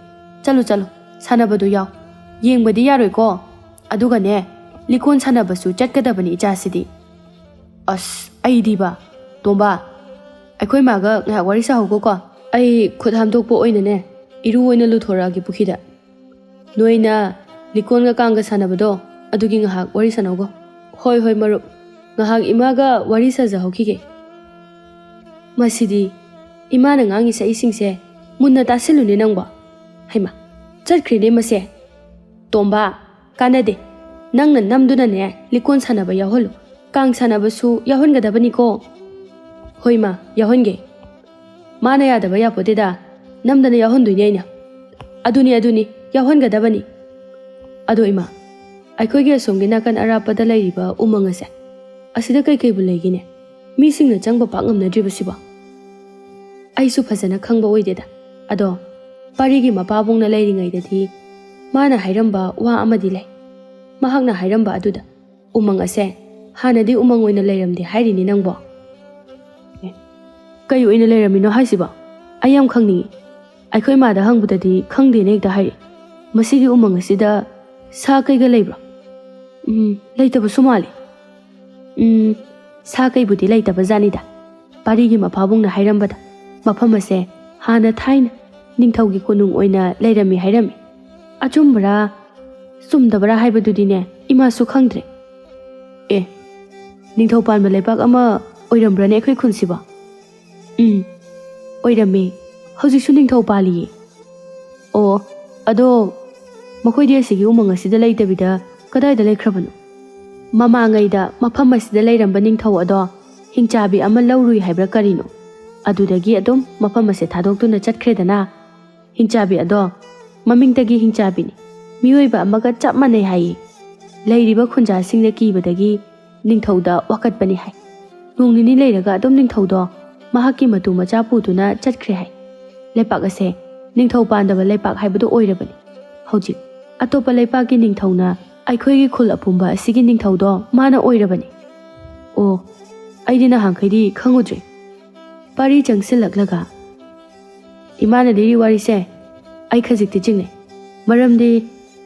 ꯆꯠꯂꯨ, ꯆꯠꯂꯨ, ꯁꯥꯟꯅꯕꯗꯨ ꯌꯥꯎ꯫ ꯌꯦꯡꯕꯗꯤ ꯌꯥꯔꯣꯏꯀꯣ꯫ ꯑꯗꯨꯒꯅꯦ, ꯂꯤꯀꯣꯟ ꯁꯥꯟꯅꯕꯁꯨ ꯆꯠꯀꯗꯕꯅꯤ ꯏꯆꯥꯁꯤꯗꯤ꯫" "ꯑꯁ, ꯑꯩꯗꯤꯕ꯫ ꯇꯣꯝꯕ, ꯑꯩꯈꯣꯏ ꯃꯥꯒ ꯉꯥꯏꯍꯥꯛ ꯋꯥꯔꯤ ꯁꯥꯍꯧꯒꯣꯀꯣ꯫ ꯑꯩ ꯈꯨꯠ ꯍꯥꯝꯗꯣꯛꯄ ꯑꯣꯏꯅꯅꯦ, ꯏꯔꯨ ꯑꯣꯏꯅ ꯂꯨꯊꯣꯔꯛꯑꯒꯦ ꯄꯨꯈ꯭ꯔꯤꯗ꯫ ꯅꯣꯏꯅ ꯂꯤꯀꯣꯟꯒ ꯀꯥꯡꯒ ꯁꯥꯟꯅꯕꯗꯣ, ꯑꯗꯨꯒꯤ ꯉꯥꯏꯍꯥꯛ ꯋꯥꯔꯤ ꯁꯥꯟꯅꯧꯒꯣ꯫" "ꯍꯣꯏ, ꯍꯣꯏ, ꯃꯔꯨꯞ꯫ ꯉꯥꯏꯍꯥꯛ ꯏꯃꯥꯒ ꯋꯥꯔꯤ ꯁꯥꯖꯍꯧꯈꯤꯒꯦ꯫" ꯃꯁꯤꯗꯤ ꯏꯃꯥꯅ ꯉꯥꯡꯉꯤ ꯁꯛꯏꯁꯤꯡꯁꯦ ꯃꯨꯟꯅ ꯇꯥꯁꯤꯜꯂꯨꯅꯦ ꯅꯪꯕꯣ꯫ ꯍꯩꯃꯥ, ꯆꯠꯈ꯭ꯔꯦꯅꯦ ꯃꯁꯦ꯫ "ꯇꯣꯝꯕ, ꯀꯥꯟꯅꯗꯦ꯫ ꯅꯪꯅ ꯅꯝꯗꯨꯅꯅꯦ ꯂꯤꯀꯣꯟ ꯁꯥꯟꯅꯕ ꯌꯥꯎꯍꯜꯂꯨ꯫ ꯀꯥꯡ ꯁꯥꯟꯅꯕꯁꯨ ꯌꯥꯎꯍꯟꯒꯗꯕꯅꯤꯀꯣ꯫" "ꯍꯣꯏ ꯃꯥ, ꯌꯥꯎꯍꯟꯒꯦ꯫" ꯃꯥꯅ ꯌꯥꯗꯕ ꯌꯥꯄꯣꯠꯇꯦꯗ꯫ ꯅꯝꯗꯅ ꯌꯥꯎꯍꯟꯗꯣꯏꯅꯦ ꯑꯩꯅ꯫ ꯑꯗꯨꯅꯤ, ꯑꯗꯨꯅꯤ, ꯌꯥꯎꯍꯟꯒꯗꯕꯅꯤ꯫ ꯑꯗꯣ ꯏꯃꯥ, ꯑꯩꯈꯣꯏꯒꯤ ꯑꯁꯣꯝꯒꯤ ꯅꯥꯀꯟ ꯑꯔꯥꯞꯄꯗ ꯂꯩꯔꯤꯕ ꯎꯃꯪ ꯑꯁꯦ, ꯑꯁꯤꯗ ꯀꯩꯀꯩꯕꯨ ꯂꯩꯒꯦꯅꯦ? ꯃꯤꯁꯤꯡꯅ ꯆꯪꯕ ꯄꯥꯛ ꯉꯝꯅꯗ꯭ꯔꯤꯕꯁꯤꯕꯣ? ꯑꯩꯁꯨ ꯐꯖꯅ ꯈꯪꯕ ꯑꯣꯏꯗꯦꯗ꯫ ꯑꯗꯣ ꯄꯥꯔꯤꯒꯤ ꯃꯄꯥꯕꯨꯡꯅ ꯂꯩꯔꯤꯉꯩꯗꯗꯤ ꯃꯥꯅ ꯍꯥꯏꯔꯝꯕ ꯋꯥ ꯑꯃꯗꯤ ꯂꯩ꯫ ꯃꯍꯥꯛꯅ ꯍꯥꯏꯔꯝꯕ ꯑꯗꯨꯗ, ꯎꯃꯪ ꯑꯁꯦ ꯍꯥꯟꯅꯗꯤ ꯎꯃꯪ ꯑꯣꯏꯅ ꯂꯩꯔꯝꯗꯦ ꯍꯥꯏꯔꯤꯅꯤ ꯅꯪꯕꯣ꯫ ꯑꯦ, ꯀꯩ ꯑꯣꯏꯅ ꯂꯩꯔꯝꯃꯤꯅꯣ ꯍꯥꯏꯁꯤꯕꯣ? ꯑꯩ ꯌꯥꯝ ꯈꯪꯅꯤꯡꯉꯤ꯫ ꯑꯩꯈꯣꯏ ꯃꯥꯗ ꯍꯪꯕꯗꯗꯤ ꯈꯪꯗꯦꯅ ꯍꯦꯛꯇ ꯍꯥꯏꯔꯛꯏ꯫ ꯃꯁꯤꯒꯤ ꯎꯃꯪ ꯑꯁꯤꯗ ꯁꯥ ꯀꯩꯒ ꯂꯩꯕ꯭ꯔꯣ? ꯎꯝ, ꯂꯩꯇꯕꯁꯨ ꯃꯥꯜꯂꯤ꯫ ꯎꯝ, ꯁꯥ ꯀꯩꯕꯨꯗꯤ ꯂꯩꯇꯕ ꯖꯥꯠꯅꯤꯗ꯫ ꯄꯥꯔꯤꯒꯤ ꯃꯄꯥꯕꯨꯡꯅ ꯍꯥꯏꯔꯝꯕꯗ ꯃꯐꯝ ꯑꯁꯦ ꯍꯥꯟꯅ ꯊꯥꯏꯅ ꯅꯤꯡꯊꯧꯒꯤ ꯀꯣꯅꯨꯡ ꯑꯣꯏꯅ ꯂꯩꯔꯝꯃꯤ ꯍꯥꯏꯔꯝꯃꯤ꯫ ꯑꯆꯨꯝꯕꯔꯥ ꯆꯨꯝꯗꯕꯔꯥ ꯍꯥꯏꯕꯗꯨꯗꯤꯅꯦ ꯏꯃꯥꯁꯨ ꯈꯪꯗ꯭ꯔꯦ꯫ ꯑꯦ, ꯅꯤꯡꯊꯧ ꯄꯥꯟꯕ ꯂꯩꯕꯥꯛ ꯑꯃ ꯑꯣꯏꯔꯝꯕ꯭ꯔꯅꯦ ꯑꯩꯈꯣꯏ ꯈꯨꯟꯁꯤꯕꯣ? ꯎꯝ, ꯑꯣꯏꯔꯝꯃꯤ꯫ ꯍꯧꯖꯤꯛꯁꯨ ꯅꯤꯡꯊꯧ ꯄꯥꯜꯂꯤꯌꯦ꯫ ꯑꯣ, ꯑꯗꯣ ꯃꯈꯣꯏꯗꯤ ꯑꯁꯤꯒꯤ ꯎꯃꯪ ꯑꯁꯤꯗ ꯂꯩꯇꯕꯤꯗ ꯀꯗꯥꯏꯗ ꯂꯩꯈ꯭ꯔꯕꯅꯣ? ꯃꯃꯥꯡꯉꯩꯗ ꯃꯐꯝ ꯑꯁꯤꯗ ꯂꯩꯔꯝꯕ ꯅꯤꯡꯊꯧ ꯑꯗꯣ ꯍꯤꯡꯆꯥꯕꯤ ꯑꯃ ꯂꯧꯔꯨꯏ ꯍꯥꯏꯕ꯭ꯔꯥ ꯀꯔꯤꯅꯣ? ꯑꯗꯨꯗꯒꯤ ꯑꯗꯨꯝ ꯃꯐꯝ ꯑꯁꯦ ꯊꯥꯗꯣꯛꯇꯨꯅ ꯆꯠꯈ꯭ꯔꯦꯗꯅ꯫ ꯍꯤꯡꯆꯥꯕꯤ ꯑꯗꯣ ꯃꯃꯤꯡꯇꯒꯤ ꯍꯤꯡꯆꯥꯕꯤꯅꯤ꯫ ꯃꯤꯑꯣꯏꯕ ꯑꯃꯒ ꯆꯞ ꯃꯥꯟꯅꯩ ꯍꯥꯏꯌꯦ꯫ ꯂꯩꯔꯤꯕ ꯈꯨꯟꯖꯥꯁꯤꯡꯅ ꯀꯤꯕꯗꯒꯤ ꯅꯤꯡꯊꯧꯗ ꯋꯥꯀꯠꯄꯅꯤ ꯍꯥꯏ꯫ ꯅꯣꯡ ꯅꯤꯅꯤ ꯂꯩꯔꯒ ꯑꯗꯨꯝ ꯅꯤꯡꯊꯧꯗꯣ ꯃꯍꯥꯛꯀꯤ ꯃꯇꯨ ꯃꯆꯥ ꯄꯨꯗꯨꯅ ꯆꯠꯈ꯭ꯔꯦ ꯍꯥꯏ꯫ ꯂꯩꯄꯥꯛ ꯑꯁꯦ ꯅꯤꯡꯊꯧ ꯄꯥꯟꯗꯕ ꯂꯩꯄꯥꯛ ꯍꯥꯏꯕꯗꯨ ꯑꯣꯏꯔꯕꯅꯤ꯫ ꯍꯧꯖꯤꯛ ꯑꯇꯣꯞꯄ ꯂꯩꯄꯥꯛꯀꯤ ꯅꯤꯡꯊꯧꯅ ꯑꯩꯈꯣꯏꯒꯤ ꯈꯨꯜ ꯑꯄꯨꯝꯕ ꯑꯁꯤꯒꯤ ꯅꯤꯡꯊꯧꯗꯣ ꯃꯥꯅ ꯑꯣꯏꯔꯕꯅꯤ꯫ ꯑꯣ, ꯑꯩꯗꯤ ꯅꯍꯥꯟꯈꯩꯗꯤ ꯈꯪꯉꯨꯗ꯭ꯔꯦ꯫ ꯄꯥꯔꯤ ꯆꯪꯁꯤꯜꯂꯛꯂꯒ, "ꯏꯃꯥꯅ ꯂꯤꯔꯤ ꯋꯥꯔꯤꯁꯦ ꯑꯩ ꯈꯖꯤꯛꯇꯤ ꯆꯤꯡꯅꯩ꯫ ꯃꯔꯝꯗꯤ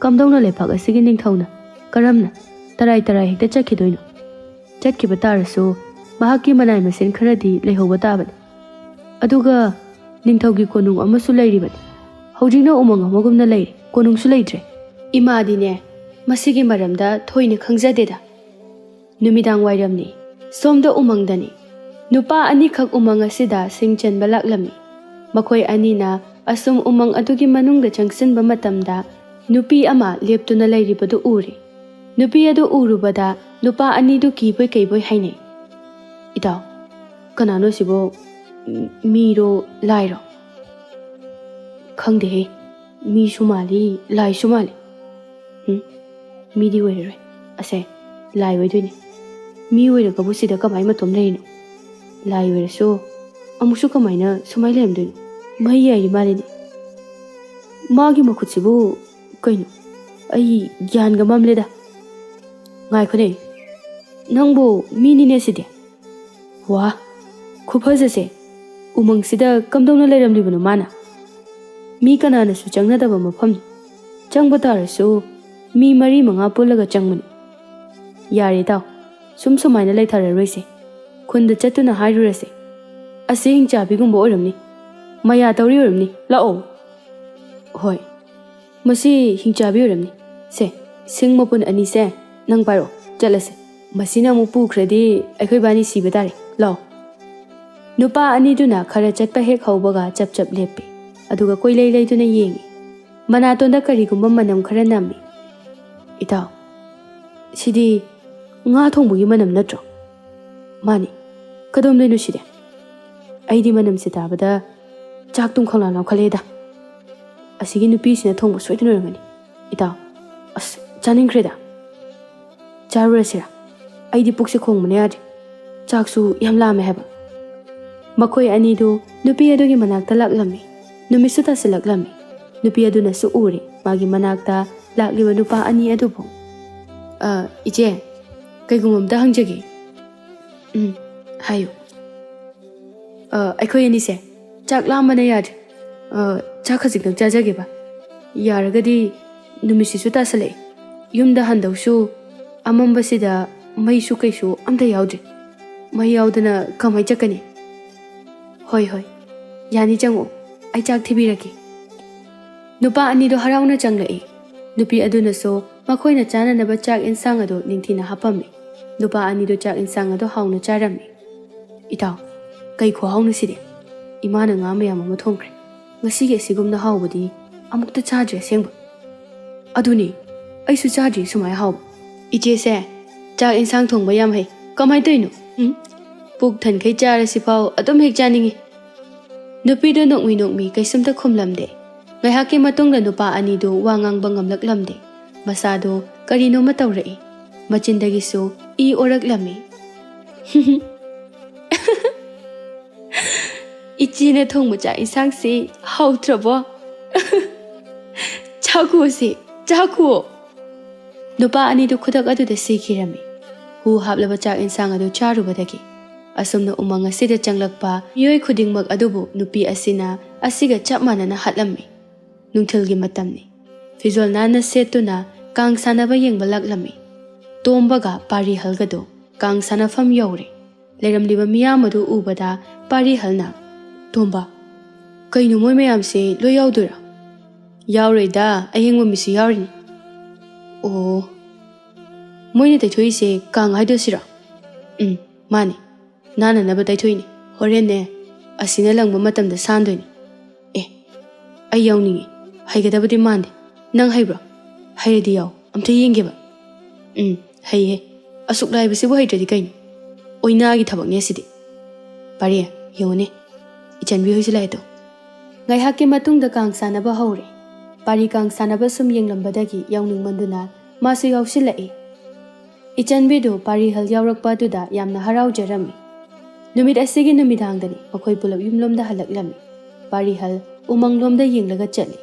ꯀꯝꯗꯧꯅ ꯂꯩꯄꯥꯛ ꯑꯁꯤꯒꯤ ꯅꯤꯡꯊꯧꯅ ꯀꯔꯝꯅ ꯇꯔꯥꯏ ꯇꯔꯥꯏ ꯍꯦꯛꯇ ꯆꯠꯈꯤꯗꯣꯏꯅꯣ? ꯆꯠꯈꯤꯕ ꯇꯥꯔꯁꯨ ꯃꯍꯥꯛꯀꯤ ꯃꯅꯥꯏ ꯃꯁꯤꯟ ꯈꯔꯗꯤ ꯂꯩꯍꯧꯕ ꯇꯥꯕꯅꯤ꯫ ꯑꯗꯨꯒ ꯅꯤꯡꯊꯧꯒꯤ ꯀꯣꯅꯨꯡ ꯑꯃꯁꯨ ꯂꯩꯔꯤꯕꯅꯤ꯫ ꯍꯧꯖꯤꯛꯅ ꯎꯃꯪ ꯑꯃꯒꯨꯝꯅ ꯂꯩꯔꯦ, ꯀꯣꯅꯨꯡꯁꯨ ꯂꯩꯇ꯭ꯔꯦ꯫" ꯏꯃꯥꯗꯤꯅꯦ ꯃꯁꯤꯒꯤ ꯃꯔꯝꯗ ꯊꯣꯏꯅ ꯈꯪꯖꯗꯦꯗ꯫ ꯅꯨꯃꯤꯗꯥꯡ ꯋꯥꯏꯔꯝꯅꯤ꯫ ꯁꯣꯝꯗ ꯎꯃꯪꯗꯅꯤ꯫ ꯅꯨꯄꯥ ꯑꯅꯤꯈꯛ ꯎꯃꯪ ꯑꯁꯤꯗ ꯁꯤꯡ ꯆꯟꯕ ꯂꯥꯛꯂꯝꯃꯤ꯫ ꯃꯈꯣꯏ ꯑꯅꯤꯅ ꯑꯁꯨꯝ ꯎꯃꯪ ꯑꯗꯨꯒꯤ ꯃꯅꯨꯡꯗ ꯆꯪꯁꯤꯟꯕ ꯃꯇꯝꯗ ꯅꯨꯄꯤ ꯑꯃ ꯂꯦꯞꯇꯨꯅ ꯂꯩꯔꯤꯕꯗꯨ ꯎꯔꯦ꯫ ꯅꯨꯄꯤ ꯑꯗꯨ ꯎꯔꯨꯕꯗ ꯅꯨꯄꯥ ꯑꯅꯤꯗꯨ ꯀꯤꯕꯣꯏ ꯀꯩꯕꯣꯏ ꯍꯥꯏꯅꯩ꯫ "ꯏꯇꯥꯎ, ꯀꯅꯥꯅꯣ ꯁꯤꯕꯨ? ꯃꯤꯔꯣ ꯂꯥꯏꯔꯣ? ꯈꯪꯗꯦꯍꯦ, ꯃꯤꯁꯨ ꯃꯥꯜꯂꯤ, ꯂꯥꯏꯁꯨ ꯃꯥꯜꯂꯤ꯫ ꯎꯝ, ꯃꯤꯗꯤ ꯑꯣꯏꯔꯔꯣꯏ꯫ ꯑꯁꯦ, ꯂꯥꯏ ꯑꯣꯏꯗꯣꯏꯅꯦ꯫ ꯃꯤ ꯑꯣꯏꯔꯒꯕꯨ ꯁꯤꯗ ꯀꯃꯥꯏ ꯃꯇꯣꯝ ꯂꯩꯔꯤꯅꯣ? ꯂꯥꯏ ꯑꯣꯏꯔꯁꯨ ꯑꯃꯨꯛꯁꯨ ꯀꯃꯥꯏꯅ ꯁꯨꯃꯥꯏ ꯂꯩꯔꯝꯗꯣꯏꯅꯣ? ꯃꯩ ꯌꯥꯏꯔꯤ ꯃꯥꯜꯂꯤꯅꯦ꯫ ꯃꯥꯒꯤ ꯃꯈꯨꯠꯁꯤꯕꯨ ꯀꯩꯅꯣ? ꯑꯩ ꯒ꯭ꯌꯥꯟꯒ ꯃꯝꯂꯦꯗ꯫ ꯉꯥꯏꯈꯣꯅꯦ, ꯅꯪꯕꯨ ꯃꯤꯅꯤꯅꯦ ꯁꯤꯗꯤ꯫ ꯋꯥ, ꯈꯨꯐꯖꯁꯦ! ꯎꯃꯪꯁꯤꯗ ꯀꯝꯗꯧꯅ ꯂꯩꯔꯝꯂꯤꯕꯅꯣ ꯃꯥꯅ? ꯃꯤ ꯀꯅꯥꯅꯁꯨ ꯆꯪꯅꯗꯕ ꯃꯐꯝꯅꯤ꯫ ꯆꯪꯕ ꯇꯥꯔꯁꯨ ꯃꯤ ꯃꯔꯤ ꯃꯉꯥ ꯄꯨꯜꯂꯒ ꯆꯪꯕꯅꯤ꯫ ꯌꯥꯔꯦ ꯏꯇꯥꯎ, ꯁꯨꯝ ꯁꯨꯃꯥꯏꯅ ꯂꯩꯊꯔꯔꯣꯏꯁꯦ꯫ ꯈꯨꯟꯗ ꯆꯠꯇꯨꯅ ꯍꯥꯏꯔꯨꯔꯁꯦ꯫ ꯑꯁꯤ ꯍꯤꯡꯆꯥꯕꯤꯒꯨꯝꯕ ꯑꯣꯏꯔꯝꯅꯤ꯫ ꯃꯌꯥ ꯇꯧꯔꯤ ꯑꯣꯏꯔꯝꯅꯤ꯫ ꯂꯥꯛꯑꯣ꯫ ꯍꯣꯏ꯫ ꯃꯁꯤ ꯍꯤꯡꯆꯥꯕꯤ ꯑꯣꯏꯔꯝꯅꯤ꯫ ꯁꯦ, ꯁꯤꯡ ꯃꯄꯨꯟ ꯑꯅꯤꯁꯦ ꯅꯪ ꯄꯥꯏꯔꯛꯑꯣ, ꯆꯠꯂꯁꯦ꯫ ꯃꯁꯤꯅ ꯑꯃꯨꯛ ꯄꯨꯈ꯭ꯔꯗꯤ ꯑꯩꯈꯣꯏ ꯏꯕꯥꯅꯤ ꯁꯤꯕ ꯇꯥꯔꯦ꯫ ꯂꯥꯛꯑꯣ꯫ ꯅꯨꯄꯥ ꯑꯅꯤꯗꯨꯅ ꯈꯔ ꯆꯠꯄ ꯍꯦꯛ ꯍꯧꯕꯒ ꯆꯞ ꯆꯞ ꯂꯦꯞꯄꯤ, ꯑꯗꯨꯒ ꯀꯣꯏꯂꯩ ꯂꯩꯗꯨꯅ ꯌꯦꯡꯉꯤ꯫ ꯃꯅꯥꯇꯣꯟꯗ ꯀꯔꯤꯒꯨꯝꯕ ꯃꯅꯝ ꯈꯔ ꯅꯝꯃꯤ꯫ "ꯏꯇꯥꯎ, ꯁꯤꯗꯤ ꯉꯥ ꯊꯣꯡꯕꯒꯤ ꯃꯅꯝ ꯅꯠꯇ꯭ꯔꯣ?" "ꯃꯥꯅꯤ꯫ ꯀꯗꯣꯝꯗꯩꯅꯣ ꯁꯤꯗꯤ? ꯑꯩꯗꯤ ꯃꯅꯝꯁꯦ ꯇꯥꯕꯗ ꯆꯥꯛ ꯇꯨꯝ ꯈꯪꯂꯥ ꯂꯥꯎꯈꯠꯂꯦꯗ꯫ ꯑꯁꯤꯒꯤ ꯅꯨꯄꯤꯁꯤꯅ ꯊꯣꯡꯕ ꯁꯣꯏꯗꯅ ꯑꯣꯏꯔꯝꯒꯅꯤ꯫ ꯏꯇꯥꯎ, ꯑꯁ, ꯆꯥꯅꯤꯡꯈ꯭ꯔꯦꯗ꯫ ꯆꯥꯔꯨꯔꯁꯤꯔꯥ? ꯑꯩꯗꯤ ꯄꯨꯛꯁꯦ ꯈꯣꯡꯕꯅ ꯌꯥꯗ꯭ꯔꯦ꯫ ꯆꯥꯛꯁꯨ ꯌꯥꯝ ꯂꯥꯝꯃꯦ ꯍꯥꯏꯕ꯫" ꯃꯈꯣꯏ ꯑꯅꯤꯗꯨ ꯅꯨꯄꯤ ꯑꯗꯨꯒꯤ ꯃꯅꯥꯛꯇ ꯂꯥꯛꯂꯝꯃꯤ꯫ ꯅꯨꯃꯤꯠꯁꯨ ꯇꯥꯁꯤꯜꯂꯛꯂꯝꯃꯤ꯫ ꯅꯨꯄꯤ ꯑꯗꯨꯅꯁꯨ ꯎꯔꯦ ꯃꯥꯒꯤ ꯃꯅꯥꯛꯇ ꯂꯥꯛꯂꯤꯕ ꯅꯨꯄꯥ ꯑꯅꯤ ꯑꯗꯨꯕꯨ꯫ "ꯑ, ꯏꯆꯦ, ꯀꯩꯒꯨꯝꯕ ꯑꯝꯇ ꯍꯪꯖꯒꯦ꯫" "ꯎꯝ, ꯍꯥꯏꯌꯨ꯫" "ꯑ, ꯑꯩꯈꯣꯏ ꯑꯅꯤꯁꯦ ꯆꯥꯛ ꯂꯥꯝꯕꯅ ꯌꯥꯗ꯭ꯔꯦ꯫ ꯑ, ꯆꯥꯛ ꯈꯖꯤꯛꯇꯪ ꯆꯥꯖꯒꯦꯕ꯫ ꯌꯥꯔꯒꯗꯤ ꯅꯨꯃꯤꯠꯁꯤꯁꯨ ꯇꯥꯁꯜꯂꯛꯑꯦ꯫ ꯌꯨꯝꯗ ꯍꯟꯗꯧꯁꯨ ꯑꯃꯝꯕꯁꯤꯗ ꯃꯩꯁꯨ ꯀꯩꯁꯨ ꯑꯝꯇ ꯌꯥꯎꯗ꯭ꯔꯦ꯫ ꯃꯩ ꯌꯥꯎꯗꯅ ꯀꯃꯥꯏ ꯆꯠꯀꯅꯤ?" "ꯍꯣꯏ, ꯍꯣꯏ, ꯌꯥꯅꯤ, ꯆꯪꯉꯛꯑꯣ꯫ ꯑꯩ ꯆꯥꯛ ꯊꯤꯕꯤꯔꯛꯀꯦ꯫" ꯅꯨꯄꯥ ꯑꯅꯤꯗꯣ ꯍꯔꯥꯎꯅ ꯆꯪꯂꯛꯏ꯫ ꯅꯨꯄꯤ ꯑꯗꯨꯅꯁꯨ ꯃꯈꯣꯏꯅ ꯆꯥꯅꯅꯕ ꯆꯥꯛ ꯏꯟꯁꯥꯡ ꯑꯗꯨ ꯅꯤꯡꯊꯤꯅ ꯍꯥꯞꯄꯝꯃꯤ꯫ ꯅꯨꯄꯥ ꯑꯅꯤꯗꯣ ꯆꯥꯛ ꯏꯟꯁꯥꯡ ꯑꯗꯨ ꯍꯥꯎꯅ ꯆꯥꯔꯝꯃꯤ꯫ "ꯏꯇꯥꯎ, ꯀꯩ ꯈꯨꯍꯥꯎꯅꯣ ꯁꯤꯗꯤ! ꯏꯃꯥꯅ ꯉꯥ ꯃꯌꯥꯝ ꯑꯃ ꯊꯣꯡꯈ꯭ꯔꯦ꯫ ꯉꯁꯤꯒꯤ ꯑꯁꯤꯒꯨꯝꯅ ꯍꯥꯎꯕꯗꯤ ꯑꯃꯨꯛꯇ ꯆꯥꯗ꯭ꯔꯤ ꯑꯁꯦꯡꯕ꯫ ꯑꯗꯨꯅꯤ, ꯑꯩꯁꯨ ꯆꯥꯗ꯭ꯔꯤ ꯁꯨꯃꯥꯏ ꯍꯥꯎꯕ꯫ ꯏꯆꯦꯁꯦ ꯆꯥꯛ ꯏꯟꯁꯥꯡ ꯊꯣꯡꯕ ꯌꯥꯝ ꯍꯩ꯫ ꯀꯃꯥꯏ ꯇꯧꯔꯤꯅꯣ? ꯎꯝ?" ꯄꯨꯛ ꯊꯟꯈꯩ ꯆꯥꯔꯁꯤꯐꯥꯎ ꯑꯗꯨꯝ ꯍꯦꯛ ꯆꯥꯅꯤꯡꯏ꯫ ꯅꯨꯄꯤꯗꯨ ꯅꯣꯛꯃꯤ ꯅꯣꯛꯃꯤ ꯀꯩꯁꯨꯝꯇ ꯈꯨꯝꯂꯝꯗꯦ꯫ ꯉꯥꯏꯍꯥꯛꯀꯤ ꯃꯇꯨꯡꯗ ꯅꯨꯄꯥ ꯑꯅꯤꯗꯨ ꯋꯥ ꯉꯥꯡꯕ ꯉꯝꯂꯛꯂꯝꯗꯦ꯫ ꯃꯁꯥꯗꯣ ꯀꯔꯤꯅꯣꯃ ꯇꯧꯔꯛꯏ꯫ ꯃꯆꯤꯟꯗꯒꯤꯁꯨ ꯏ ꯑꯣꯔꯛꯂꯝꯃꯤ꯫ "ꯏꯆꯦꯅ ꯊꯣꯡꯕ ꯆꯥꯛ ꯏꯟꯁꯥꯡꯁꯤ ꯍꯥꯎꯇ꯭ꯔꯕꯣ? ꯆꯥꯈꯨꯑꯣꯁꯦ, ꯆꯥꯈꯨꯑꯣ!" ꯅꯨꯄꯥ ꯑꯅꯤꯗꯨ ꯈꯨꯗꯛ ꯑꯗꯨꯗ ꯁꯤꯈꯤꯔꯝꯃꯤ꯫ ꯍꯨ ꯍꯥꯞꯂꯕ ꯆꯥꯛ ꯏꯟꯁꯥꯡ ꯑꯗꯨ ꯆꯥꯔꯨꯕꯗꯒꯤ꯫ ꯑꯁꯨꯝꯅ ꯎꯃꯪ ꯑꯁꯤꯗ ꯆꯪꯂꯛꯄ ꯃꯤꯑꯣꯏ ꯈꯨꯗꯤꯡꯃꯛ ꯑꯗꯨꯕꯨ ꯅꯨꯄꯤ ꯑꯁꯤꯅ ꯑꯁꯤꯒ ꯆꯞ ꯃꯥꯟꯅꯅ ꯍꯥꯠꯂꯝꯃꯤ꯫ ꯅꯨꯡꯊꯤꯜꯒꯤ ꯃꯇꯝꯅꯤ꯫ ꯐꯤꯖꯣꯜ ꯅꯥꯟꯅ ꯁꯦꯠꯇꯨꯅ ꯀꯥꯡ ꯁꯥꯟꯅꯕ ꯌꯦꯡꯕ ꯂꯥꯛꯂꯝꯃꯤ꯫ ꯇꯣꯝꯕꯒ ꯄꯥꯔꯤꯍꯜꯒꯗꯨ ꯀꯥꯡ ꯁꯥꯟꯅꯐꯝ ꯌꯧꯔꯦ꯫ ꯂꯩꯔꯝꯂꯤꯕ ꯃꯤꯌꯥꯝ ꯑꯗꯨ ꯎꯕꯗ ꯄꯥꯔꯤꯍꯜꯅ, "ꯇꯣꯝꯕ, ꯀꯩꯅꯣ ꯃꯣꯏ ꯃꯌꯥꯝꯁꯦ ꯂꯣꯏ ꯌꯥꯎꯗꯣꯏꯔꯥ?" "ꯌꯥꯎꯔꯣꯏꯗ, ꯑꯌꯦꯡꯕ ꯃꯤꯁꯨ ꯌꯥꯎꯔꯤꯅꯤ꯫" "ꯑꯣ, ꯃꯣꯏꯅ ꯇꯩꯊꯣꯛꯏꯁꯦ ꯀꯥꯡ ꯍꯥꯏꯗꯣꯏꯁꯤꯔꯣ?" "ꯎꯝ, ꯃꯥꯅꯦ꯫ ꯅꯥꯟꯅꯅꯕ ꯇꯩꯊꯣꯛꯏꯅꯦ꯫ ꯍꯣꯔꯦꯟꯅꯦ, ꯑꯁꯤꯅ ꯂꯪꯕ ꯃꯇꯝꯗ ꯁꯥꯟꯗꯣꯏꯅꯦ꯫" "ꯑꯦ, ꯑꯩ ꯌꯥꯎꯅꯤꯡꯉꯤ꯫ ꯍꯩꯒꯗꯕꯗꯤ ꯃꯥꯟꯗꯦ꯫ ꯅꯪ ꯍꯩꯕ꯭ꯔꯣ? ꯍꯩꯔꯗꯤ ꯌꯥꯎ, ꯑꯝꯇ ꯌꯦꯡꯒꯦꯕ꯫" "ꯎꯝ, ꯍꯩꯍꯦ꯫ ꯑꯁꯨꯛ ꯂꯥꯏꯕꯁꯤꯕꯨ ꯍꯩꯇ꯭ꯔꯗꯤ ꯀꯩꯅꯣ? ꯑꯣꯏꯅꯥꯒꯤ ꯊꯕꯛꯅꯦ ꯑꯁꯤꯗꯤ꯫ ꯄꯥꯔꯤ, ꯌꯦꯡꯉꯨꯅꯦ, ꯏꯆꯟꯕꯤ ꯍꯣꯏꯁꯨ ꯂꯥꯛꯑꯦꯗꯣ꯫" ꯉꯥꯏꯍꯥꯛꯀꯤ ꯃꯇꯨꯡꯗ ꯀꯥꯡ ꯁꯥꯟꯅꯕ ꯍꯧꯔꯦ꯫ ꯄꯥꯔꯤ ꯀꯥꯡ ꯁꯥꯟꯅꯕ ꯁꯨꯝ ꯌꯦꯡꯂꯝꯕꯗꯒꯤ ꯌꯥꯎꯅꯤꯡꯃꯟꯗꯨꯅ ꯃꯥꯁꯨ ꯌꯥꯎꯁꯤꯜꯂꯛꯏ꯫ ꯏꯆꯟꯕꯤꯗꯨ ꯄꯥꯔꯤꯍꯜ ꯌꯥꯎꯔꯛꯄ ꯑꯗꯨꯗ ꯌꯥꯝꯅ ꯍꯔꯥꯎꯖꯔꯝꯃꯤ꯫ ꯅꯨꯃꯤꯠ ꯑꯁꯤꯒꯤ ꯅꯨꯃꯤꯗꯥꯡꯗꯅꯤ ꯃꯈꯣꯏ ꯄꯨꯂꯞ ꯌꯨꯝꯂꯣꯝꯗ ꯍꯜꯂꯛꯂꯝꯃꯤ꯫ ꯄꯥꯔꯤꯍꯜ ꯎꯃꯪꯂꯣꯝꯗ ꯌꯦꯡꯂꯒ ꯆꯠꯂꯤ꯫